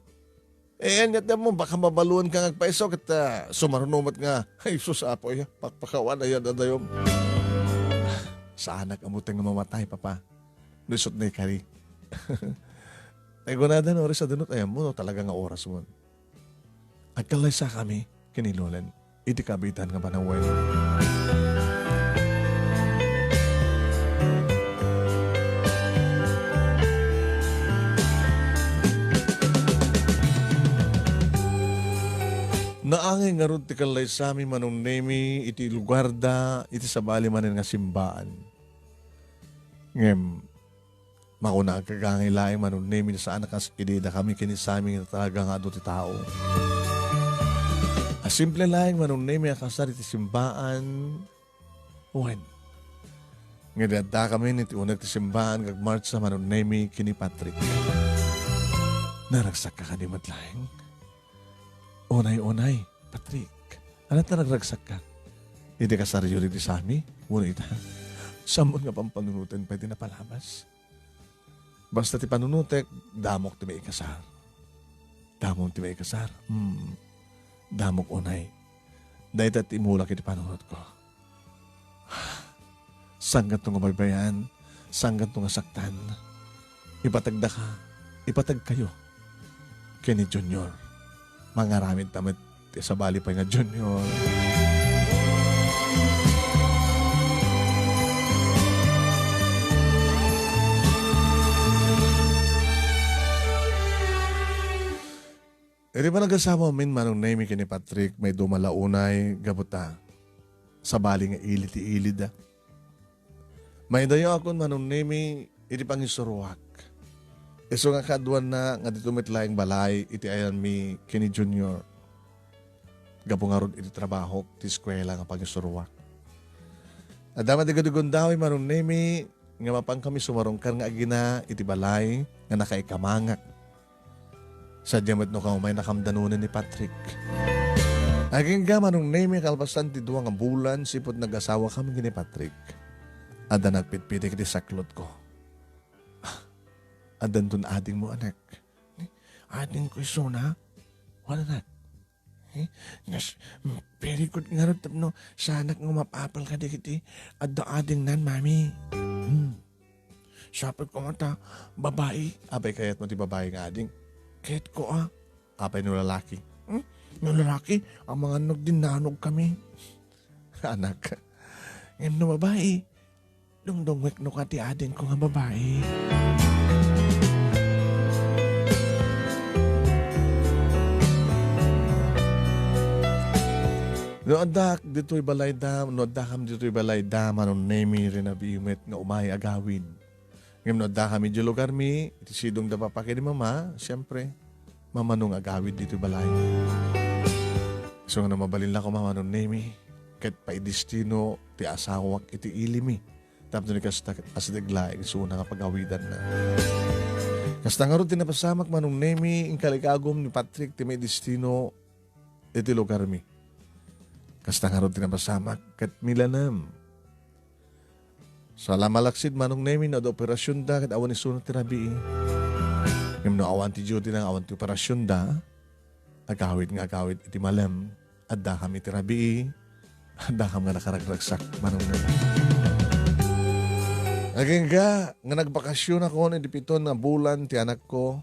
Eh, ania ti ammo, baka mabaluenka nga agpaiso ket, ah, sumaruno met nga, "Ay, sus, Apo, ya, pakpakawan, aya dadayom." Saanak a buteng nga mamatay, Papa. No isut' naikari. Ay, kunada, no, oras a dunot, ay, ammo, no, talaga nga oras mo. Agkallaysakami ken ni Lolen iti kabiitan nga panawen. Ngarud ti kallaysami, Manong Nemi, iti lugarda, iti sabali manen nga simbaan. Ngem, makunak a gangay laeng, Manong Nemi, saan a kas idi dakami ken ni Sammy nga talaga nga adu ti tao. A simple laeng, Manong Nemi, a kasar iti simbaan, wen. Nga idi addakami iti uneg ti simbaan, nga agmartsa, Manong Nemi, ken ni Patrick. Naragsakka kadi met laeng? Unay-unay, Patrick. Ania ta nagragsakka? Idi kasaryo ditoy Sammy? Wenno ita? Saanmo nga pampanunoten pay ti napalabas? Basta ti panunotek, damok ti maikasar. Damom ti maikasar? Hmm. Damok unay. Dayta ti imulak iti panunotko. Sangkatto nga baybay-an, sangkatto nga saktan. Ipatagdaka, ipatagkayo ken ni Junior. Mangaramidta met ti sabali pay nga Junior. Iti panagasawamin, Manong Nemi ken ni Patrick, maiduma la unay gapu ta sabali nga ili ti ilida. Maidayawakon, Manong Nemi, iti pangisuroak. Isu nga kaaduanna nga ditoy met laeng balay iti ayanmi ken ni Junior. Gapu ngarud iti trabahok ti eskuela nga pangisuroak. Adda met ti gundaway, Manong Nemi, nga mapankami sumarungkar nga agina iti balay nga nakaikamangak. Sadiay met no kaumay nakamdanonen ni Patrick. Agingga, Manong Nemi, kalpasan ti dua nga bulan sipud nagasawakami ken ni Patrick, adda nagpitpitik iti saklotko. "Addanton adingmo, anak?" "Adingko isuna? Wen, anak." "Eh, nas, very good ngarud tapno saanak nga umap-apal kadagiti adda adingnan, Mami." Hmm. Sapay koma ta babai. Apay kayatmo ti babai nga ading? Kayatko a. Apay no lalaki? Hmm? No lalaki, amangan no agdinnanogkami. Anak. Ngem no babai, dungdungwek no ka ti adingko nga babai. No addak ditoy balayda, no addakam ditoy balayda, Manong Nemi, rinabiyo met nga umay agawid. Ngem no addakam idiay lugarmi, iti sidong da papa ken ni mama, siempre, mamano nga agawid ditoy balay. Isu nga no mabalin la koma, Manong Nemi, ket paidestino ti asawak iti ilimi. Tapno ni kasta, asideg laeng isuna nga pagawidanna. Kasta ngarud ti napasamak, Manong Nemi, inkalikagum ni Patrick ti maidestino iti lugarmi. Kasta ngarud ti napasamak, ket milanem. Saan a malaksid, Manong Nemi, no adda operasionda ket awan isuna ti rabii. Ngem no awan ti duty-na, awan ti operasionda, agawid nga agawid iti malem, addakam iti rabii, addakam nga nakaragragsak, Manong Nemi. Agingga nga nagbakasionakon iti piton nga bulan ti anakko,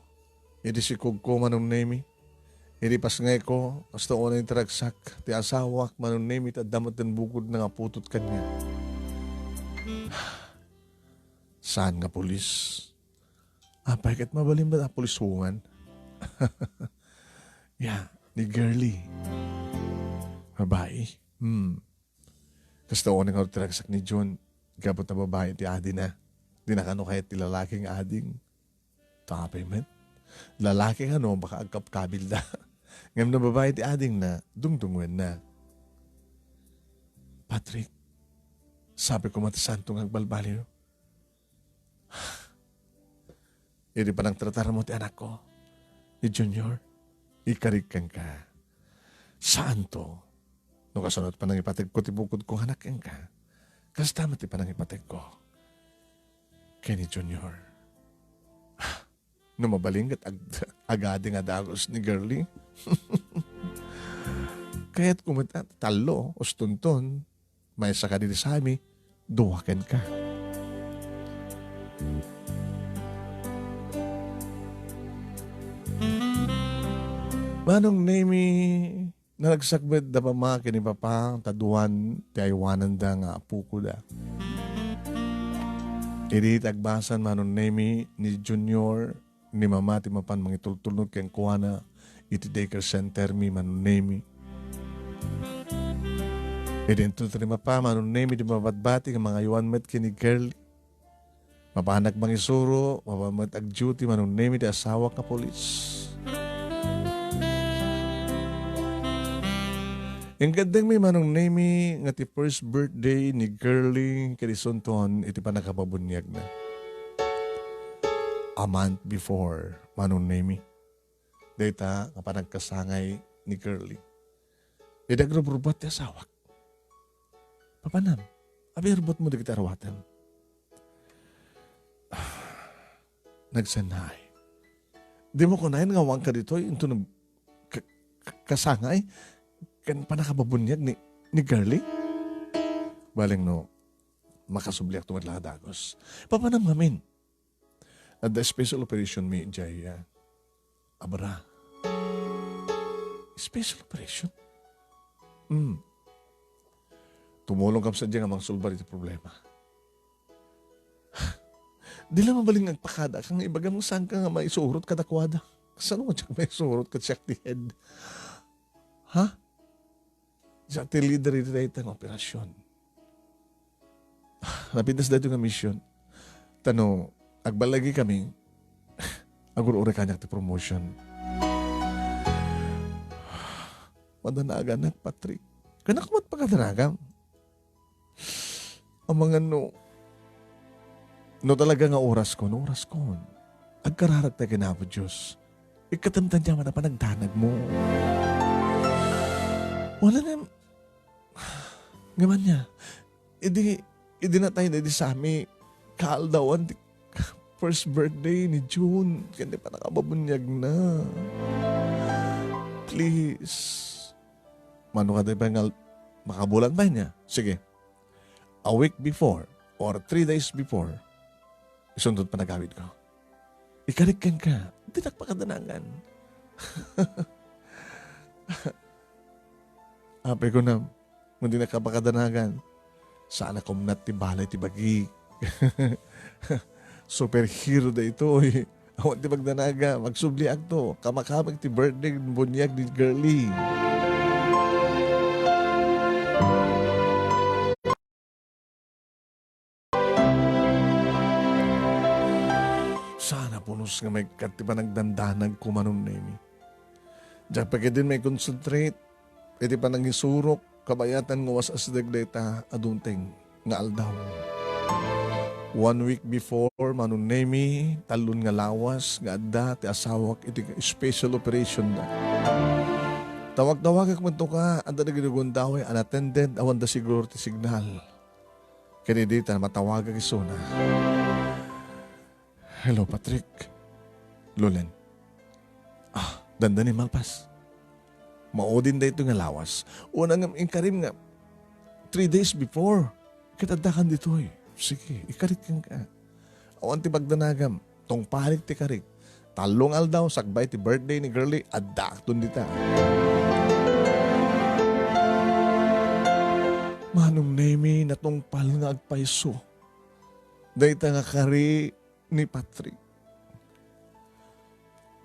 iti sikogko, Manong Nemi. Iti pasngayko, kasta unay ti ragsak ti asawak, Manong Nemi, ta adda met ti bukodna nga putot kaniak. Saan nga pulis? Apay ket mabalin met a pulis woman? Ya, ni Girlie. Babai. Hmm. Kasta unay nga ti ragsak ni Jun, gapu ta babai ti adina. Di na kano kayat ti lalaki nga ading. Tapay met. Lalaki kano, baka agkabkabilda. Ngem no babai ti adingna, dungdungenna. Patrick, sapay koma ti saanto nga agbalbaliw. Iti panangtratarmo ti anakko, ni Junior, ikarik kenka. Saanto? No kasano ti panangipategko ti bukodko nga anak kenka, kasta met ti panangipategko ken ni Junior. No mabalin ket ag-, agading a dagus ni Girlie. Kayatko met a tallo, ustonton. Maysa kadi ni Sammy, dua kenka. Manong Nemi, naragsak met da mama ken ni papa ta duan ti aywananda nga apokoda. Idi ti agbasan, Manong Nemi, ni Junior, ni mama ti mapan mangitultulnog kenkuana iti daycare center mi, Manong Nemi. Idinto ti rimapa, Manong Nemi, idi mabatbati nga mangaywan met ken ni Girlie. Mapanak mangisuro, mapan met ag-duty, Manong Nemi, ti asawak nga pulis. Inkaddengmi, Manong Nemi, nga ti first birthday ni Girlie ken isunton iti pannakababuniagna. A month before, Manong Nemi. Dayta nga panagkasangay ni Girlie. Idi agrubrubbuat ti asawak. Papanam, abi, rubrubbuatmo dagiti aruatem. Nagsennaay. Dimo kunaen nga awanka ditoy, inton nag-, ka-, ka-, kasangay ken pannakababuniag ni, ni Girlie? Bale no, makasubliakto met la a dagus. Papanam ngamin. Adda special operation mi idiay, ah, Abra. Special operation? Hmm. Tumulongkam sadiay nga mangsolbar iti problema. Di la mabalin nga agpakadaak nga ibagam nga saanka nga maisurot kadakuada. Kasano nga diak maisurot ket siak ti head? Ha? Siak ti leader iti dayta nga operasyon. Napitas daytoy nga mission. Ta no agballigi kami, agur-uray kaniak ti promotion. Madanaganak, Patrick. Kanayon met pakadanagam. Amangan no, no talaga nga oraskon, oraskon. Agkararagta ken Apo Dios. Ikkatem ta ania man a panagdanagmo. Wala nga, nga man niya. Idi, idi natay na idi Sammy, kaaldawan ti first birthday ni June, ken ti pannakababuniagna. Please. Mano kadi pay nga al-, makabulan pay niya? Sige. A week before or three days before, isunto ti panagawidko. Ikarik kenka, dinak pakadanagan. Apay, kunam, no dinak pakadanagan, saan a kumnat ti balay ti bagik. Superhero daytoy. Awan ti pagdanaga, magsubliakto. Kamakamik ti birthday buniag ni Girlie. Saan a pulos nga maikkat ti panagdandanagko, Manong Nemi. Diak pay ketdin maikonsentrate iti panangisurok, kabayatan nga was-asdeg dayta a dunteng nga aldaw. One week before, Manong Nemi, tallon nga lawas nga adda ti asawak iti special operation da. Tawag-tawagak met to ka, adda dagiti gundaway unattended, awanda siguro ti signal. Ken idi ta matawagak isuna. Hello, Patrick. Lolen. Ah, dandani malpas. Maudin daytoy nga lawas. Una nga inkarim nga three days before. Ket addakan ditoy. Sige, ikarik kenka. Awan ti pagdanagam. Tungpalik ti karik. Tallo nga aldaw, sakbay ti birthday ni Girlie, addaakton dita. Manong Nemi, natungpal nga agpayso. Dayta nga kari ni Patrick.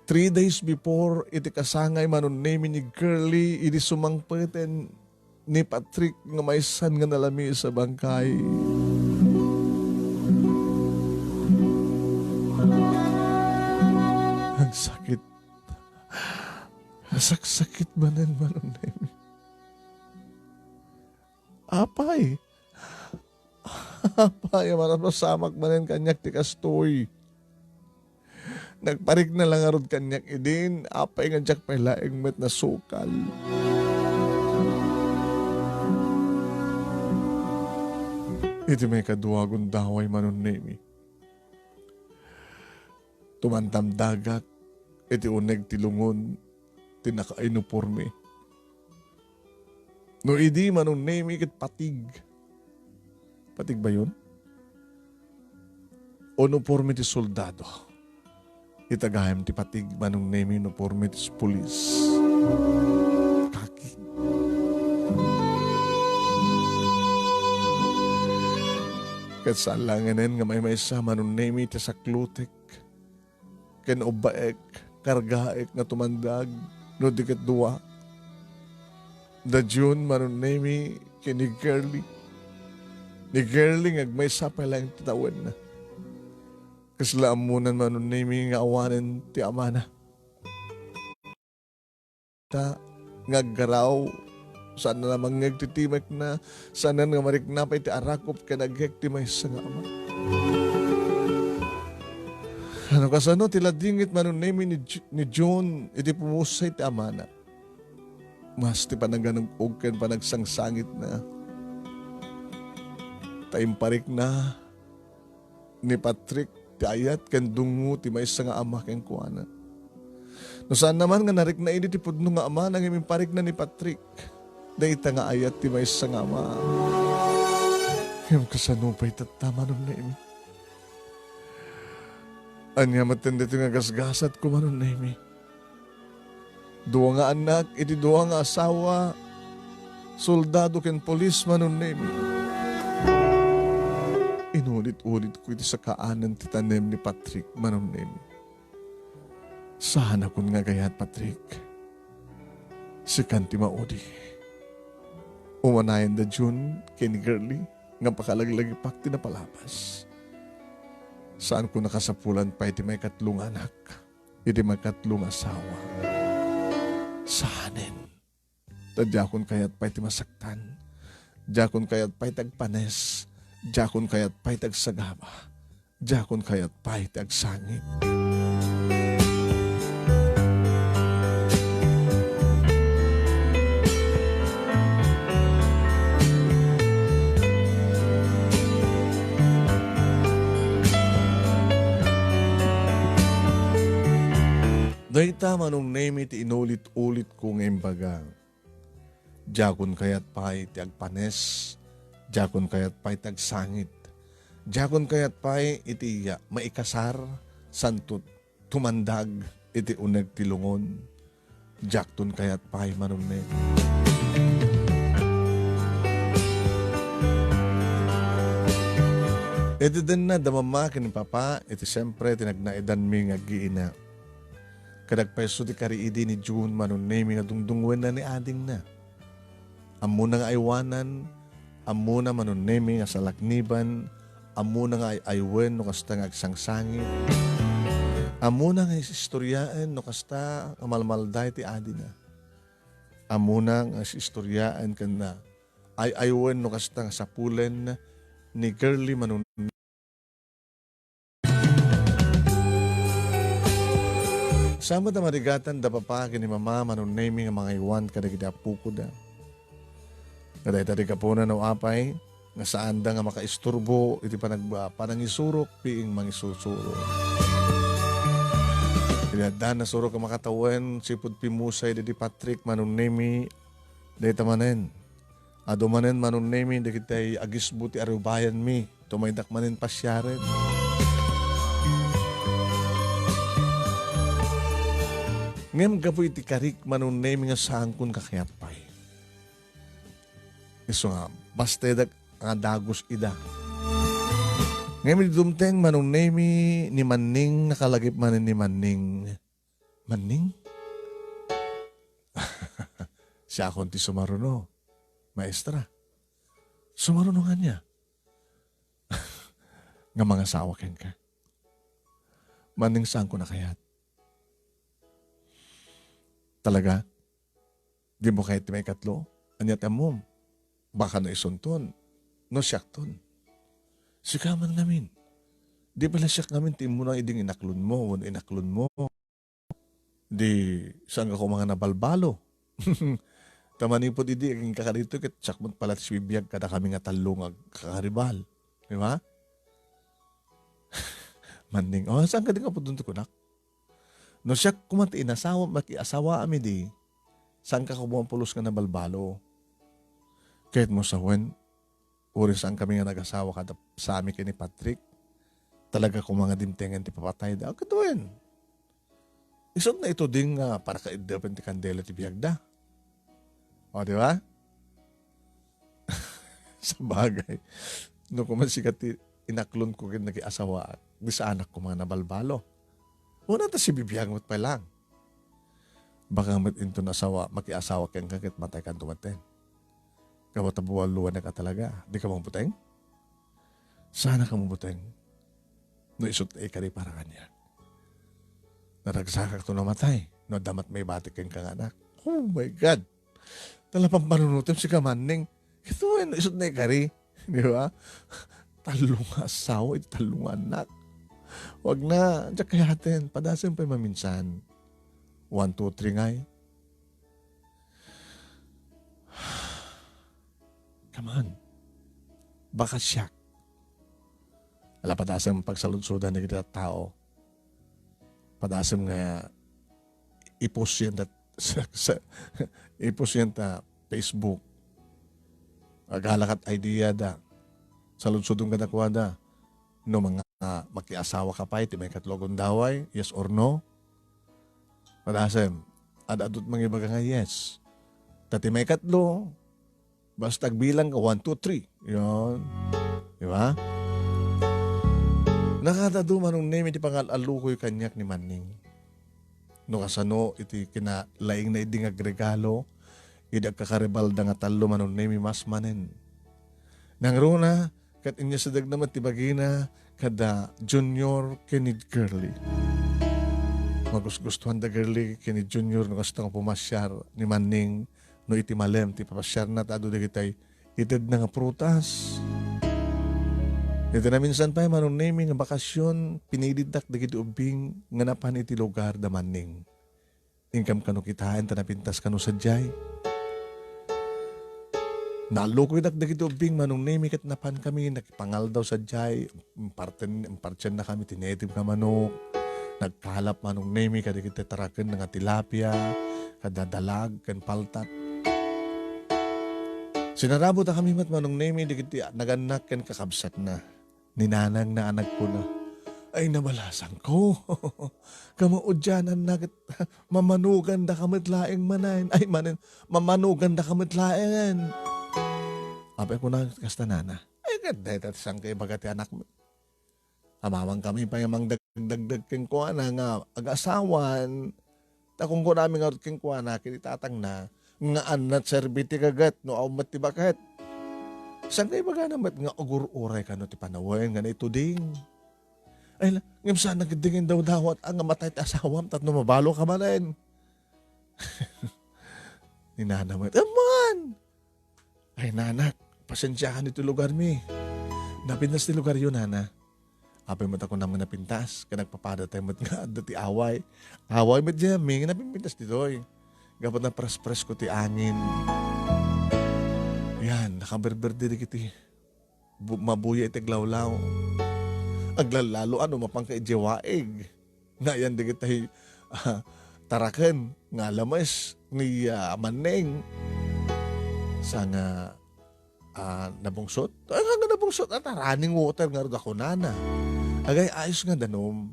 Three days before iti kasangay, Manong Nemi, ni Girlie, idi sumangpeten ni Patrick nga maysan nga nalamiis a bangkay. Agsakit. Asaksakit manen, Manong Nemi. Apay, apay, manapasamak manen kaniak ti kastoy. Nagparikna la ngarud kaniak idin, apay nga diak pay laeng met nasukal. Iti maikadua a gundaway, Manong Nemi, tumantamdagak iti uneg ti lungon ti nakainiporme. No idi, Manong Nemi, ket patig. Patig ba yun? Uniporme ti soldado. Itagayam ti patig, Manong Nemi, uniporme ti pulis. Kaki. Ket saan la nganen nga maymaysa, Manong Nemi, ti saklutek ken ubbaek, kargaek nga tumandag, no di ket dua. Da June, Manong Nemi, ken ni Girlie. Ni Girlie nga agmaysa pay laeng ti tawenna. Kasla ammonan, Manong Nemy, nga awanen ti amana. Ta nga aggaraw, saan a mangngeg ti timekna, saan nga marikna pay ti arakop ken agek ti maysa nga ama. Ano kasano ti ladingit, Manong Nemy, ni Ju-, ni June iti pumusay ti amana? Mas ti panaganug-og ken panagsangsangitna. Ta imparikna ni Patrick ti ayat ken dungngo ti maysa nga ama kenkuana. No saan naman nga narikna idi ti pudno nga amana ngem imparikna ni Patrick dayta nga ayat ti maysa nga ama. Ngem kasano pay tatta, Manong Nemy? Ania met daytoy nga gasgasatko, Manong Nemy? Dua nga annak iti dua nga asawa, soldado ken pulis, Manong Nemy. Inulit-ulitko iti sakaanan ti tanem ni Patrick, Manong Nemy. Saanakon nga agayat, Patrick. Sikan ti maudi. Umanayen da June ken Girlie nga pakalaglagipak ti napalabas. Saanko nakasapulan pay ti maikatlo nga anak. Iti maikatlo nga asawa. Saanen. Ta diakon kayat pay ti masaktan. Diakon kayat pay ti agpanes. Diakon kayat pay ti agsagaba. Diakon kayat pay ti agsangit. Dayta, Manong Nemy, ti inulit-ulitko nga imbaga. Diakon kayat pay ti agpanes, diakon kayat pay ti agsangit, diakon kayat pay iti maikasar, santo tumandag iti uneg ti lungon. Diakton kayat pay, Manong Nemy. Iti denna da mama ken ni papa, iti siempre ti nagnaedanmi nga aggiina. Ket agpayso ti kariidi ni June, Manong Nemy, nga dungdungngoenna ni adingna. Ammona nga aywanan, ammona, Manong Nemy, nga salakniban, ammona nga ay-aywen no kasta nga agsangsangit. Ammona nga is-istoryaen no kasta nga malmaldaay ti adina. Ammona nga is-istoryaen ken na ay-aywen no kasta nga sapulen ni Girlie, Manong Saan met a marigatan da papa ken ni mama, Manong Nemy, nga mangaywan kadagiti appokoda. Nga dayta ti gapuna no apay, nga saanda nga makaisturbo iti panag-, panangisurok, piing mangisusuro. Iti adda nasurok a makatawen, sipud pimusay daydi Patrick, Manong Nemy, dayta manen. Adu manen, Manong Nemy, dagiti agisbo ti arubayanmi, tumaydak manen pasiaren. Ngem gapu iti karik, Manong Nemy, nga saankon kakayat pay. Isu nga, bastedak nga dagus ida. Ngem idi dumteng, Manong Nemy, ni Manning, nakalagip manen ni Manning. Manning? Siakon ti sumaruno, maestra. Sumaruno nga ania? Nga mangasawa kenka. Manning, saanko a kayat. Talaga? Dimo kayat ti maikatlo? Ania ti ammom? Baka no isunton, no siakton. Sika man ngamin. Di pala siak ngamin ti immuna idi inaklonmo, wenno inaklonmo. Di, saanka koma nga nabalbalo. Ta manipud idi, agingga ka ditoy, ket siak met pala ti sibibiag kadakami nga tallo nga agkakaribal. Di ba? Manning, "Oh, saanka di nga pudno ti kunak? No siak koma ti inasawa, makiasawaam idi, saanka koma pulos nga nabalbalo." Ket mo sawen, uray saankami nga nagasawa kada sami ken ni Patrick, talaga koma nga dimtengen ti papatayda. Ket wen, isut' na ituding nga para kaiddepen ti kandela ti biagda. O, di ba? Sabagay, no koma sika ti inaklonko ken nakiasawaak, di saanak koma nga nabalbalo. Una ta sibibiag met pay lang. Baka met inton asawa, makiasawa kenka ket mataykan dumaten. Gapu ta bualuanak a talaga. Di ka mabuteng? Sana ka mabuteng. No isut' ikari para kaniak. Naragsakak to namatay. No adda met maibatik kenka nga anak. Oh my God! Talapampanunutem sika, Manning. Ito, no isut' ikari. Di ba? Tallo nga asawa, iti tallo nga anak. Wag na, diak kayaten. Padasem pay maminsan. One, two, three ngay. Come on. Baka siak. Ala, padasem pagsaludsodan dagiti tattao. Padasem nga i-post yan ta, sa, sa, i-post yan ta Facebook. Agalakat idea da. Saludsodon kadakuada. No mga makiasawa ka pay, ti maikatlo a gundaway, yes or no? Padasem, ad-adut mangibaga nga yes. Ta ti maikatlo, basta agbilang ka, one, two, three. Yon. Di ba? Nakadadu, Manong Nemi, ti pangal-alukoy kaniak ni Manning. No kasano iti kinalaingna idi nga agregalo, idi agkakaribalda nga tallo, Manong Nemi, mas manen. Nangruna, ket inyasidegna met ti bagina kada Junior ken ni Girlie. Magusgustuan da Girlie ken ni Junior no kasta nga pumasiar ni Manning no iti malem ti papasiarna ta adu dagitay itedna nga prutas. Iti naminsan pay, Manong Nemi, nga bakasion, pinilitak dagiti ubbing nga napan iti lugar da Manning. Inkam kano kitaen ta napintas kano sadiay. Naalukoydak dagiti ubbing, Manong Nemi, ket napan kami nakipangaldaw sadiay. Imparten-, impartianna kami ti native nga manok. Nagkalap, Manong Nemi, kadagiti taraken nga tilapia, kada dalag, ken paltat. Sinarabot a kami met, Manong Nemi, dagiti nagannak ken kakabsatna. Ni nanang na a nagkuna, "Ay, nabalasangko. Kamaudiananna ket mamanugandaka met laeng manen. Ay, manen, mamanugandaka met laengen." Apay kuna kasta nana, "Ay, ket dayta ti sangkaibaga ti anakmi." Amamang kami pay nga mangdagdagdag kenkuana nga agasawan. Ta kunkunami ngarud kenkuana ken ni tatangna nga annat serbi ti gaget no awan met ti baket. Saan nga ibagana met nga agur-uray kano ti panawen nga naituding? Ay la, ngem saan nga dingin dawdawat a nga matay ti asawam tapno mabalo ka manen. Ni nana met, "Amman!" "Ay, nanak, pasensiakan iti lugarmi. Napintas ti lugaryo, nana." Apay met a kunam nga napintas, ket nagpapada tayo met nga adda ti away. Away met diay mi nga napintas ditoy. Gapu ta napres-presko ti angin. Yan, nakaberberde dagiti bu-, mabuya iti aglawlaw. Aglallalo, ano, mapanka idiay waig. Nayan dagitay, ah, taraken nga alames ni, ah, Manning. Sa nga, ah, nabungsot. Ay, nga nabungsot, at running water nga rod ako, nana. Agay, ayos nga danum.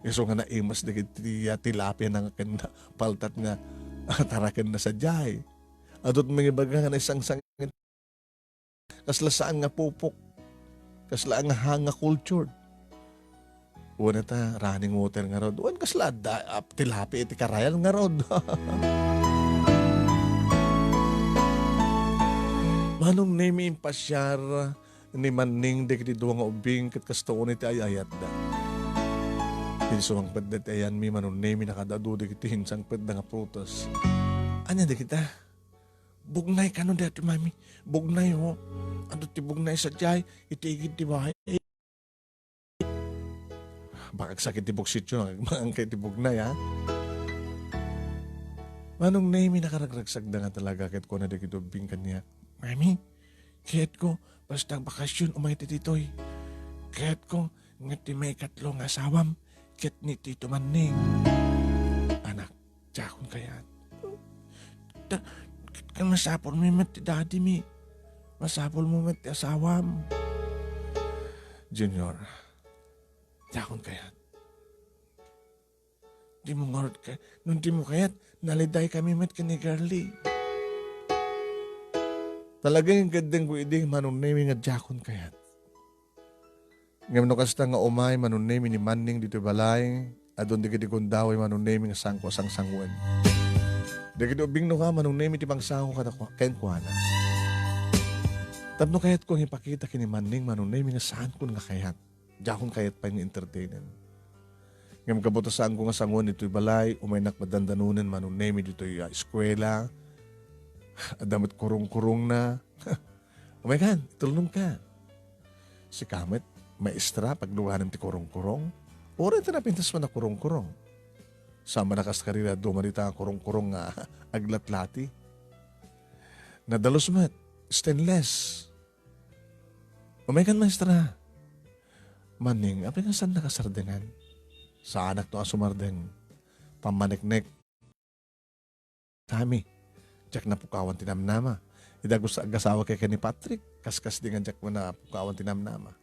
Isu nga naimas dagiti, ah, tilapia na nga ken paltat nga, ah, taraken na sadiay. Adut mangibaga nga naisangsang kasla saan nga pupok. Kasla nga hang nga cultured. Wen ta running water ngarud. Wen kasla adda, ah, tilapia iti karayan ngarud. Manong Nemi impasiar ni Manning dagiti dua nga ubbing ket kasta unay ti ay-ayatda. Idi sumangpet dayta ayanmi, Manong Nemi, nakadadu dagiti insangpetda nga prutas. Ania dagita? Bugnay kano daytoy, mami? Bugnay, ho. Adu ti bugnay sadiay iti igid ti bahay. Baka agsakit ti buksityo, mangangkay ti bugnay, ha? Manong Nemi, nakaragragsakda nga talaga ket kuna dagiti ubbing kaniak, "Mami, kayatko, basta bakasyon, umay ti ditoy. Kayatko, nga ti maikatlo nga asawam, ket ni Tito Manning." Anak, diakon kayat. Ta, ket masapulmi met ti daddymi. Masapulmo met ti asawam. Junior, diakon kayat. Dimo ngarud kay-, no dimo kayat, naliday kami met ken ni Girlie. Talaga nga gaddengko idi, Manong Nemi, nga diakon kayat. Ngem no kasta nga umay, Manong Nemi, ni Manning ditoy balay, adun dagiti gundaway, Manong Nemi, nga sanko a sangsanguen. Dagiti ubbing no ka, Manong Nemi, ti pangsako kada kua-, kenkuana. Tapno kayatko nga ipakita ken ni Manning, Manong Nemi, nga saanko nga kayat. Diakon kayat pay nga entertainen. Ngem gapu ta saanko nga sangoen ditoy balay, umaynak madandanonen, Manong Nemi, ditoy, ah, eskuela. Adda met kurong-kurongna. Umaykan, itulnongka. Sika met, maestra, pagluganem ti kurong-kurong. Uray ti napintas man a kurong-kurong. Saan man a kas karira, duma dita nga kurong-kurong nga aglatlati. Nadalus met, stainless. Umaykan, maestra. Manning, apay nga saan nakasardengan? Saanakto a sumardeng. Pammaneknek. Kami, diak napukawan ti namnama. Ida gusto agasawak ken ni Patrick, kaskasdi nga diak napukawan ti namnama.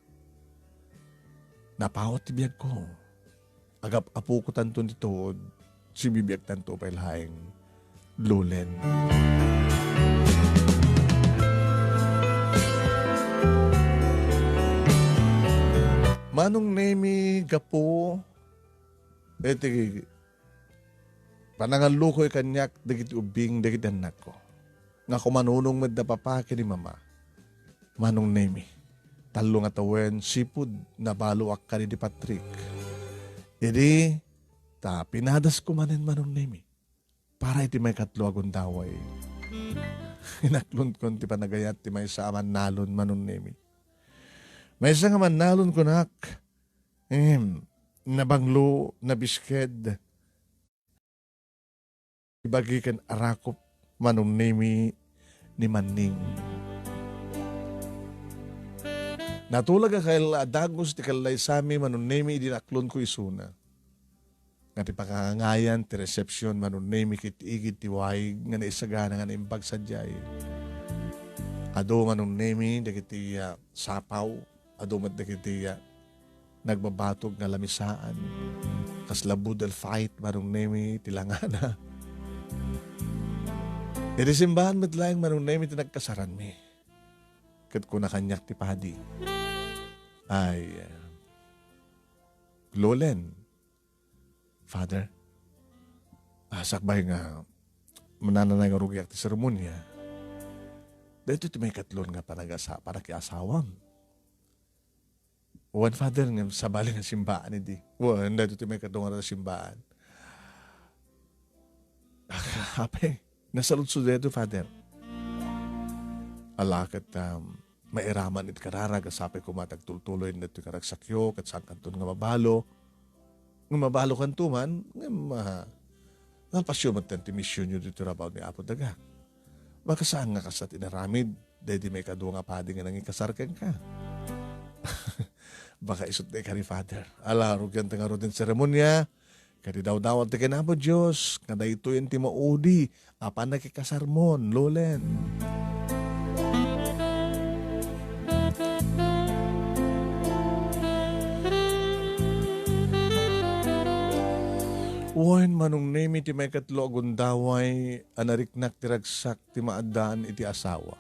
Napawat ti biagko. Agap-apokotanto ti tuod, sibibiagtanto pay laeng, Lolen. Manong Nemi, gapu iti panangallukoy kaniak dagiti ubbing dagiti annakko. Nga kumanunong met da papa ken ni mama. Manong Nemi, tallo nga tawen sipud nabaloak kadi di Patrick. Idi, ta pinadasko manen, Manong Nemi, para iti maikatlo a gundaway. Inaklonkon ti panagayat ti maysa a mannalon, Manong Nemi. Maysa nga mannalon kunak, em, nabanglo, nabisked, ibagi ken arakop, Manong Nemi, ni Manning. Natulag a kal-, a dagus ti kallaysami, Manong Nemi, idi naklonko isuna. Nga ti pakangangayan ti resepsiyon, Manong Nemi, ket igid ti waig nga naisagana nga naimbag sadiay. Adu, Manong Nemi, dagiti, ah, sapaw, adu met dagiti, ah, nagbabatog nga lamisaan. Kasla boodle fight, Manong Nemi, ti langana. Iti simbahan met laeng, Manong Nemi, ti nagkasaranmi. Ket kuna kaniak ti padi, ay, ah, Lolen, Father, ah, sakbay nga manananay nga rugiak ti seremonia, daytoy ti maikatlon nga panagasa-, panakiasawam. Wen, Father, nga sabali nga simbaan idi. Wen, daytoy ti maikadua nga simbaan. Apay, nasaludsod daytoy, Father. Ala ket, um, mairaman iti kararag a sapay koma ti agtultuloy daytoy nga ragsakyo, ket saankanton nga mabalo. Nga mabalokanto man, ngem, ah, nalpasyo met ti misionyo ditoy rabaw ni Apo Daga. Makasaan nga kasta ti inaramid daydi maikadua nga padi nga nangikasar kenka. Baka isut' dayta ni Father. Ala, rugianta ngarud ti seremonia, ket idawdawat ti ken Apo Dios, nga daytoyen ti maudi a pannakikasarmon, Lolen. Wen, Manong Nemi, ti maikatlo a gundaway a nariknak ti ragsak ti maaddaan iti asawa.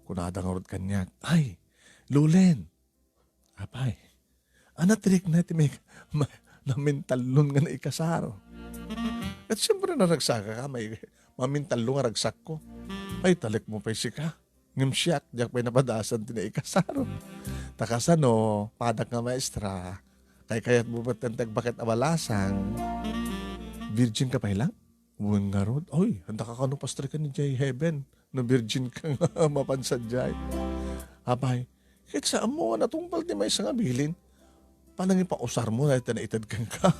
Kunada ngarud kaniak, "Ay, Lolen, apay, a natirikna ti may-, ma-, mamintallon nga naikasar." Ket siyempre, naragsakak, may mamintallon nga ragsakko. Ay, talekmo pay sika. Ngem siak, diak pay napadasan ti naikasar. Ta kasano, padak nga maestra, kaykayatmo met ti agbaket a balasang. Virgin ka pay lang? Wen ngarud, oy, adda ka kano pastrikan idiay heaven no virgin ka nga mapan sadiay. Apay, ket saanmo a natungpal ti maysa nga bilin? Panangipausarmo dayta naited kenka.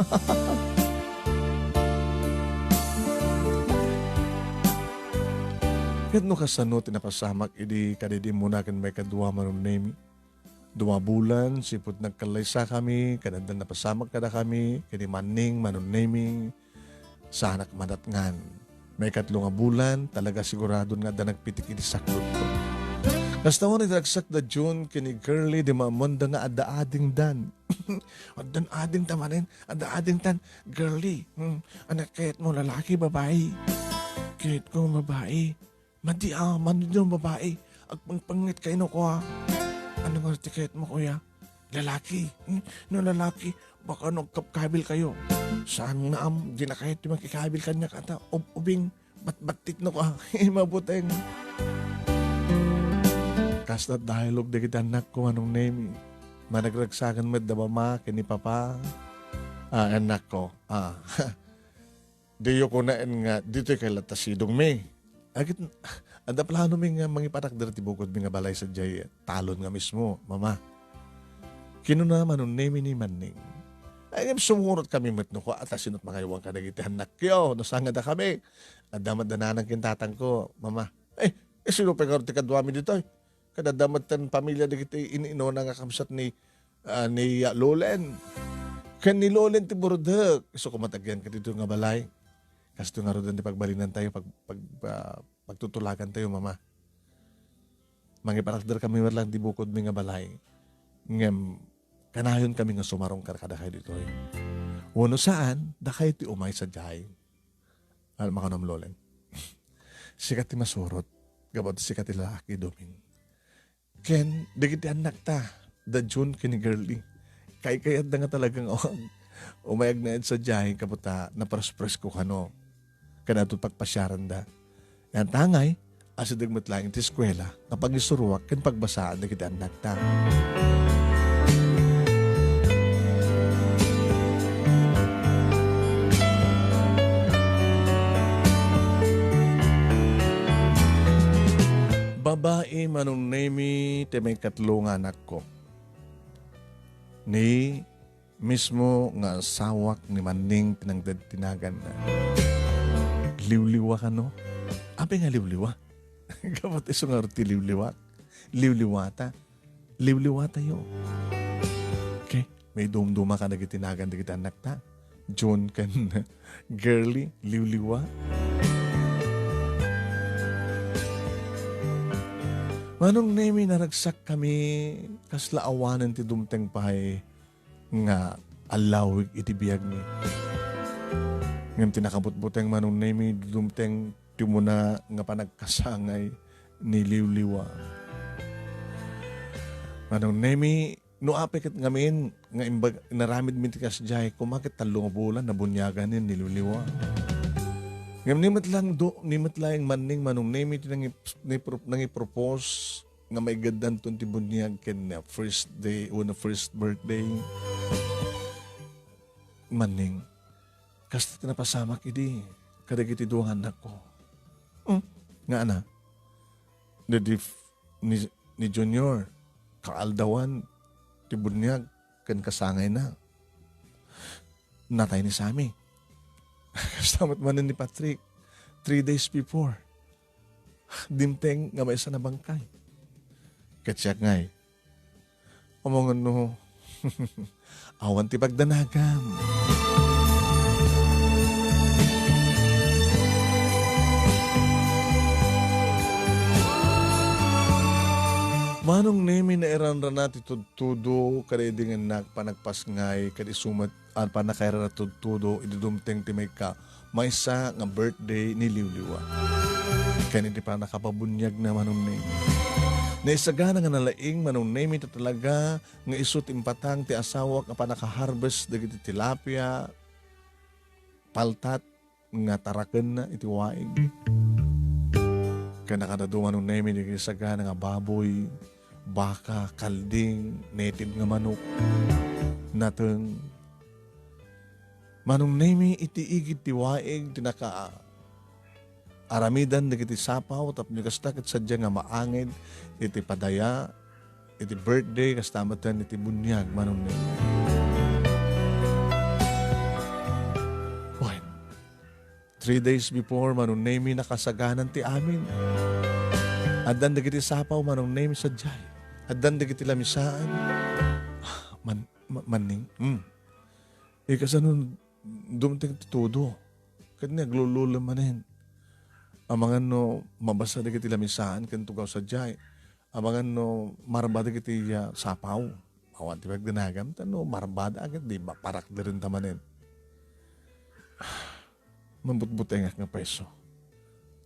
Ket no kasano ti napasamak idi kadidi muna ken maikadua, Manong Nemi? Dua bulan, sipud nagkallaysakami, ket adda napasamak kadakami, ken ni Manning, Manong Nemi, saanak manatngan. Maikatlo nga bulan, talaga siguradon nga adda nagpitik iti saklotko. Kasta wen iti ragsak da June, ken ni Girlie, di maammoanda nga adda adingdan. Addan adingta manen, adda adingtan, Girlie, hmm, anak kayatmo, lalaki, babae? Kayatko, babae. Madi a, madi no babae. Agpangpanget kayo no, kuya. Ano nga ti kayat mo, kuya? Lalaki. Hmm? No lalaki, baka no agkabkabil kayo. Saan nga am, di na kayo ti makikabil kanya kata. Ub-, ubing, batbattit no, kuya. Mabuteng. Kasta dialog dagiti annakko, Manong Nemi. Managragsakan met da mama ken ni papa. Ah, annakko. Ah. Diyo kunaen nga ditoy kay latta sidongmi. Agit, adda planomi nga mangipatakder ti bukodmi nga balay sadiay talon nga mismo, mama. Kinuna Manong Nemi ni Manning. Ay, ngem sumurot kami met no kua, ta sino't mangaywan kadagiti annakyo, no sangada kami. Adda met da nanang ken tatangko, mama. Ay, eh, sino pay ngarud ti kaduami ditoy? Kadada met ti pamilia dagiti in-inuna nga kabsat ni, ah, ni, ah, Lolen. Ken ni Lolen ti burudek. Isu koma ti agyan kadito nga balay. Kasto ngaruden ti pagbalinantayo, pag-, pag-, ah, pagtutulagantayo, mama. Mangipatakder kami met lang ti bukodmi nga balay. Ngem, kanayon kami nga sumarong kadakayo ditoy. Wenno saan, dakayo ti umay sadiay. Al-, makanam, Lolen. Sika ti masurot. Gapu ta sika ti lalaki, Doming. Ken, dagiti annakta, da June ken ni Girlie. Kaykayatda nga talaga nga umay agnaed sadiay, gapu ta naprespresko kano. Ken adto't pagpasiaranda. Yan tangay, asideg met laeng ti eskuela nga pangisuroak ken pagbasaan dagiti annakta. Babai, Manong Nemi, ti maikatlo nga anakko. Ni mismo nga asawak ni Manning ti nangted ti naganna. Liwliwa kano? Apay nga liwliwa? Gapu ta isu ngarud ti liwliwa. Liwliwata. Liwliwatayo. Okay? May dumduma ka dagiti nagan dagiti annakta. June ken Girlie, liwliwa. Manong Nemi, naragsak kami, kasla awanen ti dumteng pay nga allawig iti biagmi. Ngem ti nakabutbuteng, Manong Nemi, dumteng ti umuna nga panagkasangay ni Liwliwa. Manong Nemi, no apay ket ngamin nga imbag-, inaramidmi ti kasdiay, koma ket tallo nga bulan, nabuniagan ni Liwliwa. Ngem ni met lang do-, ni met laeng Manning, Manong Nemi, ti nangi-, ni pro-, nangipropose nga maigaddanton ti buniag ken, uh, first day, wenno first birthday. Manning, kasta ti napasamak idi kadagiti dua nga annakko. Hmm? Nga ana? Ni Dif-, ni, ni Junior, kaaldawan ti buniag ken kasangayna. Natay ni Sammy. Kasta met manen ni Patrick, three days before. Dimteng nga maysa a bangkay. Ket siak ngay, amangan no, awan ti pagdanagam. Manong Nemi, nairanrana ti tudtudo, kadaydi nga innak panagpasngay, ket isu met a pannakairara tudtudo idi dumteng ti maikka-, maysa nga birthday ni Liwliwa. Ken idi pannakapabuniagna, Manong Nemi, naisagana nga nalaing, Manong Nemi, ta talaga nga isu ti impatang ti asawak a pannaka-harvest dagiti tilapia, paltat, nga tarakenna iti waig. Ken nakadadu, Manong Nemi, dagiti sagana nga baboy, baka, kalding, native nga manok, nateng. Manong Nemi, iti igid ti waig ti naka-, aramidan dagiti sapaw, tapno kasta ket sadiay nga maangid iti padaya, iti birthday, kasta met iti buniag, Manong Nemi. Wen, three days before, Manong Nemi, nakasaganan ti amin. Addan dagiti sapaw, Manong Nemi, sadiay. Addan dagiti lamisaan. Man-, ma-, Manning, hmm. Ikasano dumteng ti tudo? Ket ni aglululem manen. Amangan no mabasa dagiti lamisaan ken tugaw sadiay. Amangan no marba dagiti, ah, sapaw. Awan ti pagdanagam, ta no marba da ket di maparakderen ta manen. Mabutbutengak nga preso.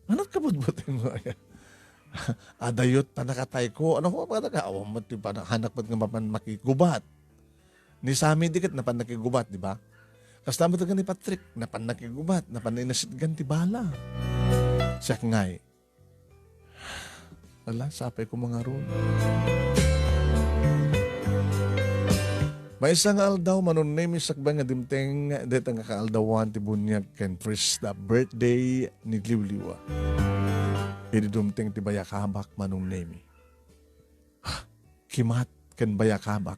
Anat ka butbuteng mo aya? Adayot panakatayko. Ano ko, panaka-, awan mo ti panakanak met nga mapan makigubat. Ni Sammy di ket napan nakigubat, di ba? Kasta met ni Patrick, napan nakigubat, napan inasidgan ti bala. Siak ngay, Ala, sapay ko mangarud. Maysa nga aldaw, Manong Nemi, sakbay nga dimteng dayta nga kaaldawan ti buniag ken first birthday ni Liwliwa. Idi dumteng ti bayakabak, Manong Nemi. Kimat ken bayakabak.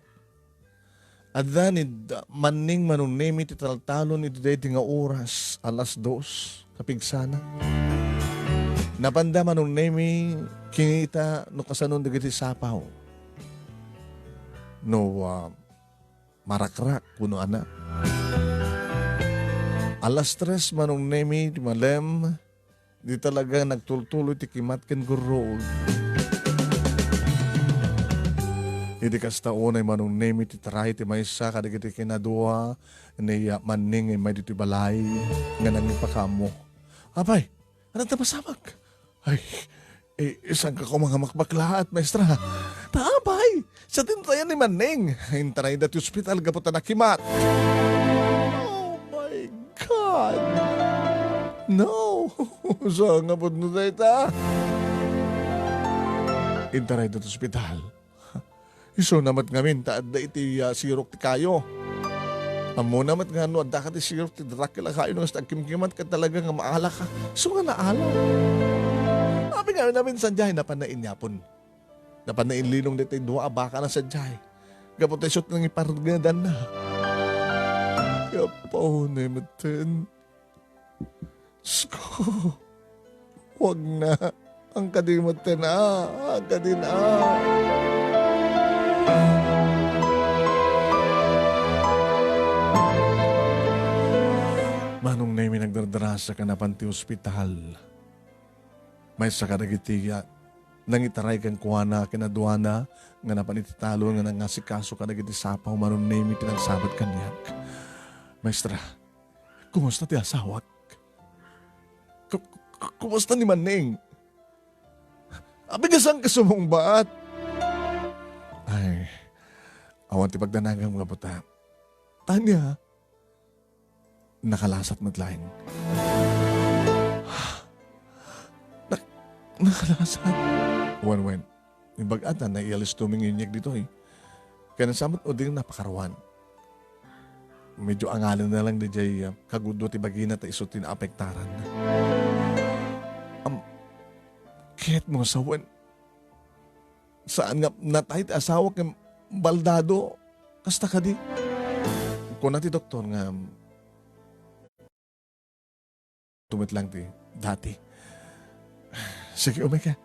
Adda ni Manning, Manong Nemi, ti taltalon iti daydi nga oras, alas dos, kapigsana. Napanda, Manong Nemi, kinita no kasanon dagiti sapaw. No, ah, marakrak, kuno anak. Alas tres, Manong Nemi, ti malem, di talaga nagtultuloy ti kimat ken gurruod. Idi kasta unay, Manong Nemi, ti taray ti maysa kadagiti kinadua ni, ah, Manning nga immay ditoy balay nga nangipakaammo. Apay, ania ti masamak? Ay, eh, saan ka koma nga makbaklaat, maestra? Ta apay, sa tintayan ni Manning, intarayda ti ospital gapu ta nakimat. Oh my God! No! Saan nga pudno dayta? Intarayda ti ospital. Isuna met ngamin ta adda iti, ah, sirok ti kayo. Ammona met nga no adda ka ti sirok ti Dracula kayo, no kasta agkimkimat ka talaga nga maala ka. Isu nga naala. Apay ngamin, amin sadiay, napan na inyapon. Napan na inlinong daytoy dua a baka na sadiay. Gapu ta isu ti nangipargnadanna. Kaya paunay metten. Diyos ko, wag na. Ang kadi met na, ang kadi na. Manong Nemi, nagdardarasa ka napan ti ospital. Maysa kadagiti, ah, nangitaray kenkuana, kinaduana, nga napan iti talon nga nangasikaso kadagiti sapaw, Manong Nemi, ti nagsabet kaniak. Maestra, kumusta ti asawak? Ku-, ku-, kumusta ni Manning? Apay, saan ka sumungbat? Ay, awan ti pagdanagam nga buta. Tanya, nakalasat met laeng. Nak-, nakalasat? Wen, wen. Imbag-at a, naiyalis to minginiag ditoy. Kaya nasamat o di napakaruan. Medyo angalan na lang di jay, ah, kagudua ti bagina ta isu ti naapektaran. Am, ket mo sawen, saan nga natay ti asawa ken baldado? Kasta kadi? Kuna ti doktor nga, tumet lang ti dati. Sige, umay ka.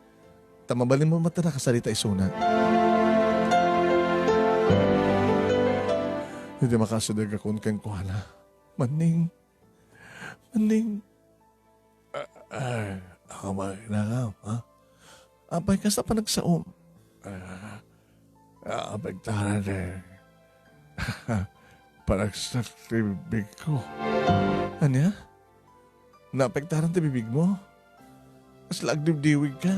Ta mabalin mo met a nakasarita isuna. Iti makasideg a kun kenkuana. Manning. Manning. Ah, ah, ako ba, inagaw, ha? Apay, kasta pa nagsaom. Ah, ah, apektaran eh. Panagsak ti bibig ko. Ania? Naapektaran ti bibig mo? Kasla agdiwdiwig ka?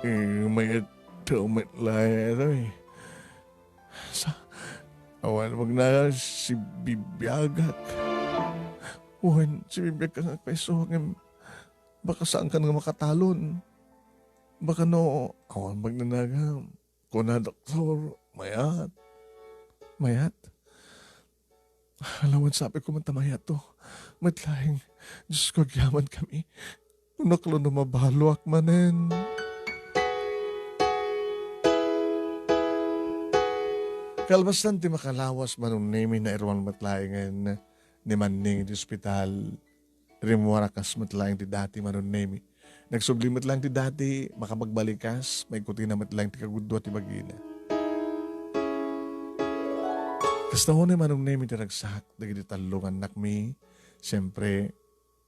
Eh, may tumit laeng ito eh. Sa, awan magna si bibiagak. Wen, si bibiag ka nga kaiso, ngem baka saan ka nga makatalon. Baka no, awan magnanagam. Kuna doktor, mayat. Mayat? Alawan sabi ko man ta mayat to. Met laeng, Diyos ko, agyaman kami. Unaklo no mabaluak manen. Kalpasan ti makalawas, Manong Nemi, nairuan met laengen ni Manning iti ospital. Rimmuar a kas met laeng ti dati, Manong Nemi. Nagsubli met laeng ti dati, makapagbalikkas, maikkutina met laeng ti kagudua ti bagina. Kasta unay, Manong Nemi, ti ragsak dagiti tallo nga annakmi. Siempre,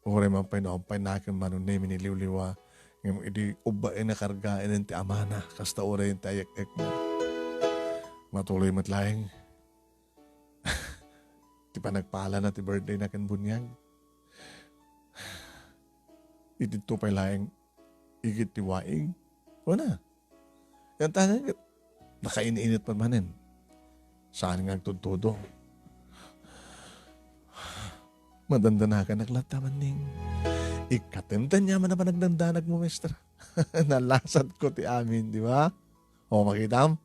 uray man pay no awan pay nakem, Manong Nemi, ni Liwliwa, ngem idi ubbaen a kargaen ti amana, kasta uray ti ayek-ekna. Matuloy met laeng ti panagpalana ti birthday na ken buniag. Iti to pay laeng igid ti waig. Kuna, yan tanan ket nakain-init pa manen. Saan nga agtudtudo? Madandanaganak latta, Manning. Ikkatem ti aniaman a panagdandanag mo, maestra. Nalasat ko ti amin, di ba? O, makitam?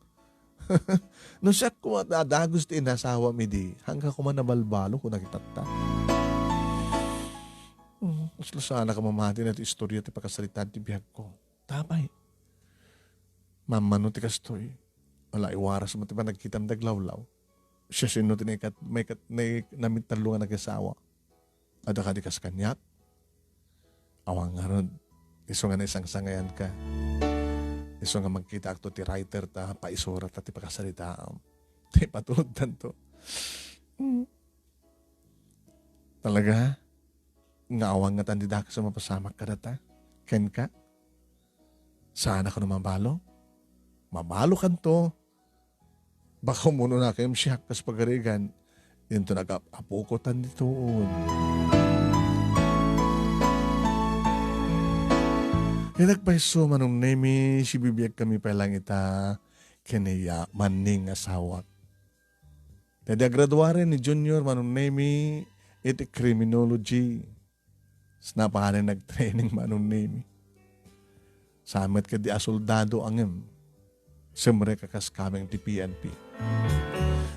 No siak koma ti adagus ti inasawam idi, haanka koma nabalbalo, kuna kitatta. Hmm, kasla saanak a mamati na ti istorya ti pakasaritaan ti biagko. Tapay. Mammano ti kastoy. Ala, iwaras mo ti panagkitam daglawlaw. Siasino ti naikat-, maikat-, nai-, namittallo nga nagasawa? Adda kadi kas kaniak? Awan ngarud, isu nga naisangsangayanka. Isu nga magkitaakto ti writer ta paisura ta ti pakasaritaam. Ti patulodtanto. Hmm. Talaga? Nga awan ngatan ti dakes a mapasamak kadata? Kenka? Saanak a no mabalo? Mabalokanto. Baka umunonak ngem siak kas pagarigan, inton agap-apoko tan ditoon. Ket nagpayso, Manong Nemi, sibibiagkami pay lang ita ken iya manning asawak. Daydi agraduaren ni Junior, Manong Nemi, iti criminology. Napanen nagtraining, Manong Nemi. Saan met ketdi a soldado ngem, simrek a kas kameng ti P N P.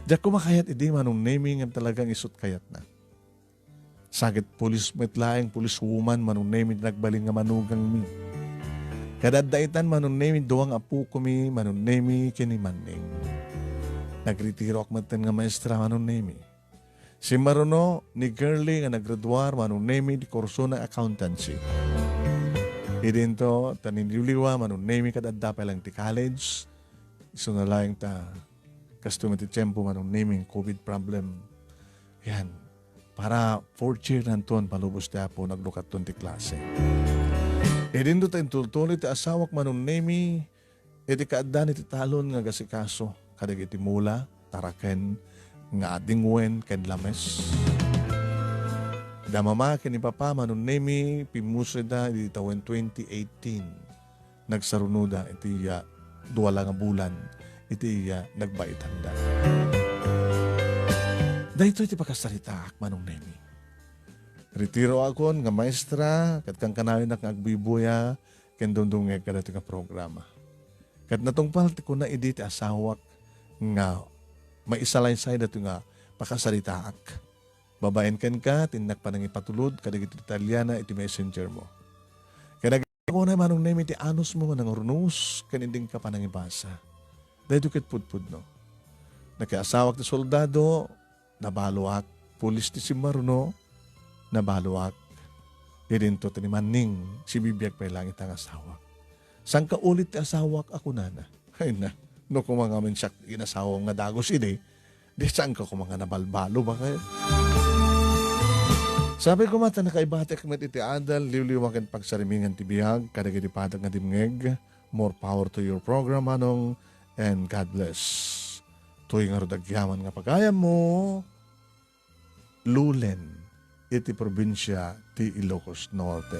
Diak koma kayat idi, Manong Nemi, ngem talagang isut kayatna. Sa ket pulis met laeng, police woman, Manong Nemi, ti nagbalin nga manugangmi. Ket adda itan, Manong Nemi, dua nga apokomi, Manong Nemi, ken ni Manning. Nagretiroak metten nga maestra, Manong Nemi. Simmaruno ni Girlie nga naggraduar, Manong Nemi, ti kursona accountancy. Idinto, ta ni Liwliwa, Manong Nemi, ket adda pay lang ti college. Isuna laeng ta, kastoy met ti tiempo, Manong Nemi, COVID problem. Yan. Para fourth year nanton, palubos ti Apo, naglukatton ti klase. Idinto ta intultuloy ti asawak, Manong Nemi, iti kaaddaan iti talon nga agasikaso kadagiti mula, taraken, nga adingwen ken lames. Da mama ken ni papa, Manong Nemi, pimmusoyda iti tawen twenty eighteen. Nagsarunoda iti, ah, dua la nga bulan iti, ah, nagbaitanda. Daytoy ti pakasaritaak, Manong Nemi. Retiroakon nga maestra, ket kankanayonak nga agbuybuya, ken dumdumngeg kadaytoy nga programa. Ket natungpal ti kuna idi ti asawak nga maisalaysay daytoy nga pakasaritaak. Babaen kenka, ti innak panangipatulod kadagiti detaliana iti messenger mo. Ket nagkunay, Manong Nemi, ti anusmo nga nangurnos ken indinka panangibasa. Daytoy ket pudpudno. Nakiasawak ti soldado, nabaloak. Pulis ti simmaruno, nabaloak. Idinto ti ni Manning, sibibiag pay lang ita nga asawak. Saanka ulit ti asawak a kunana. Ay na, no koma ngamin siak inasawam nga dagus idi, di saanka koma nga nabalbalo ba kayo? Sabi ko, mata, nakaibatek met iti adal, liwliwa ken pagsarimingan ti biag, kadagiti patag nga dimngeg, more power to your program, Manong, and God bless. Toy ngarud agyaman nga pagayam mo, Lulen, iti probinsia ti Ilocos Norte.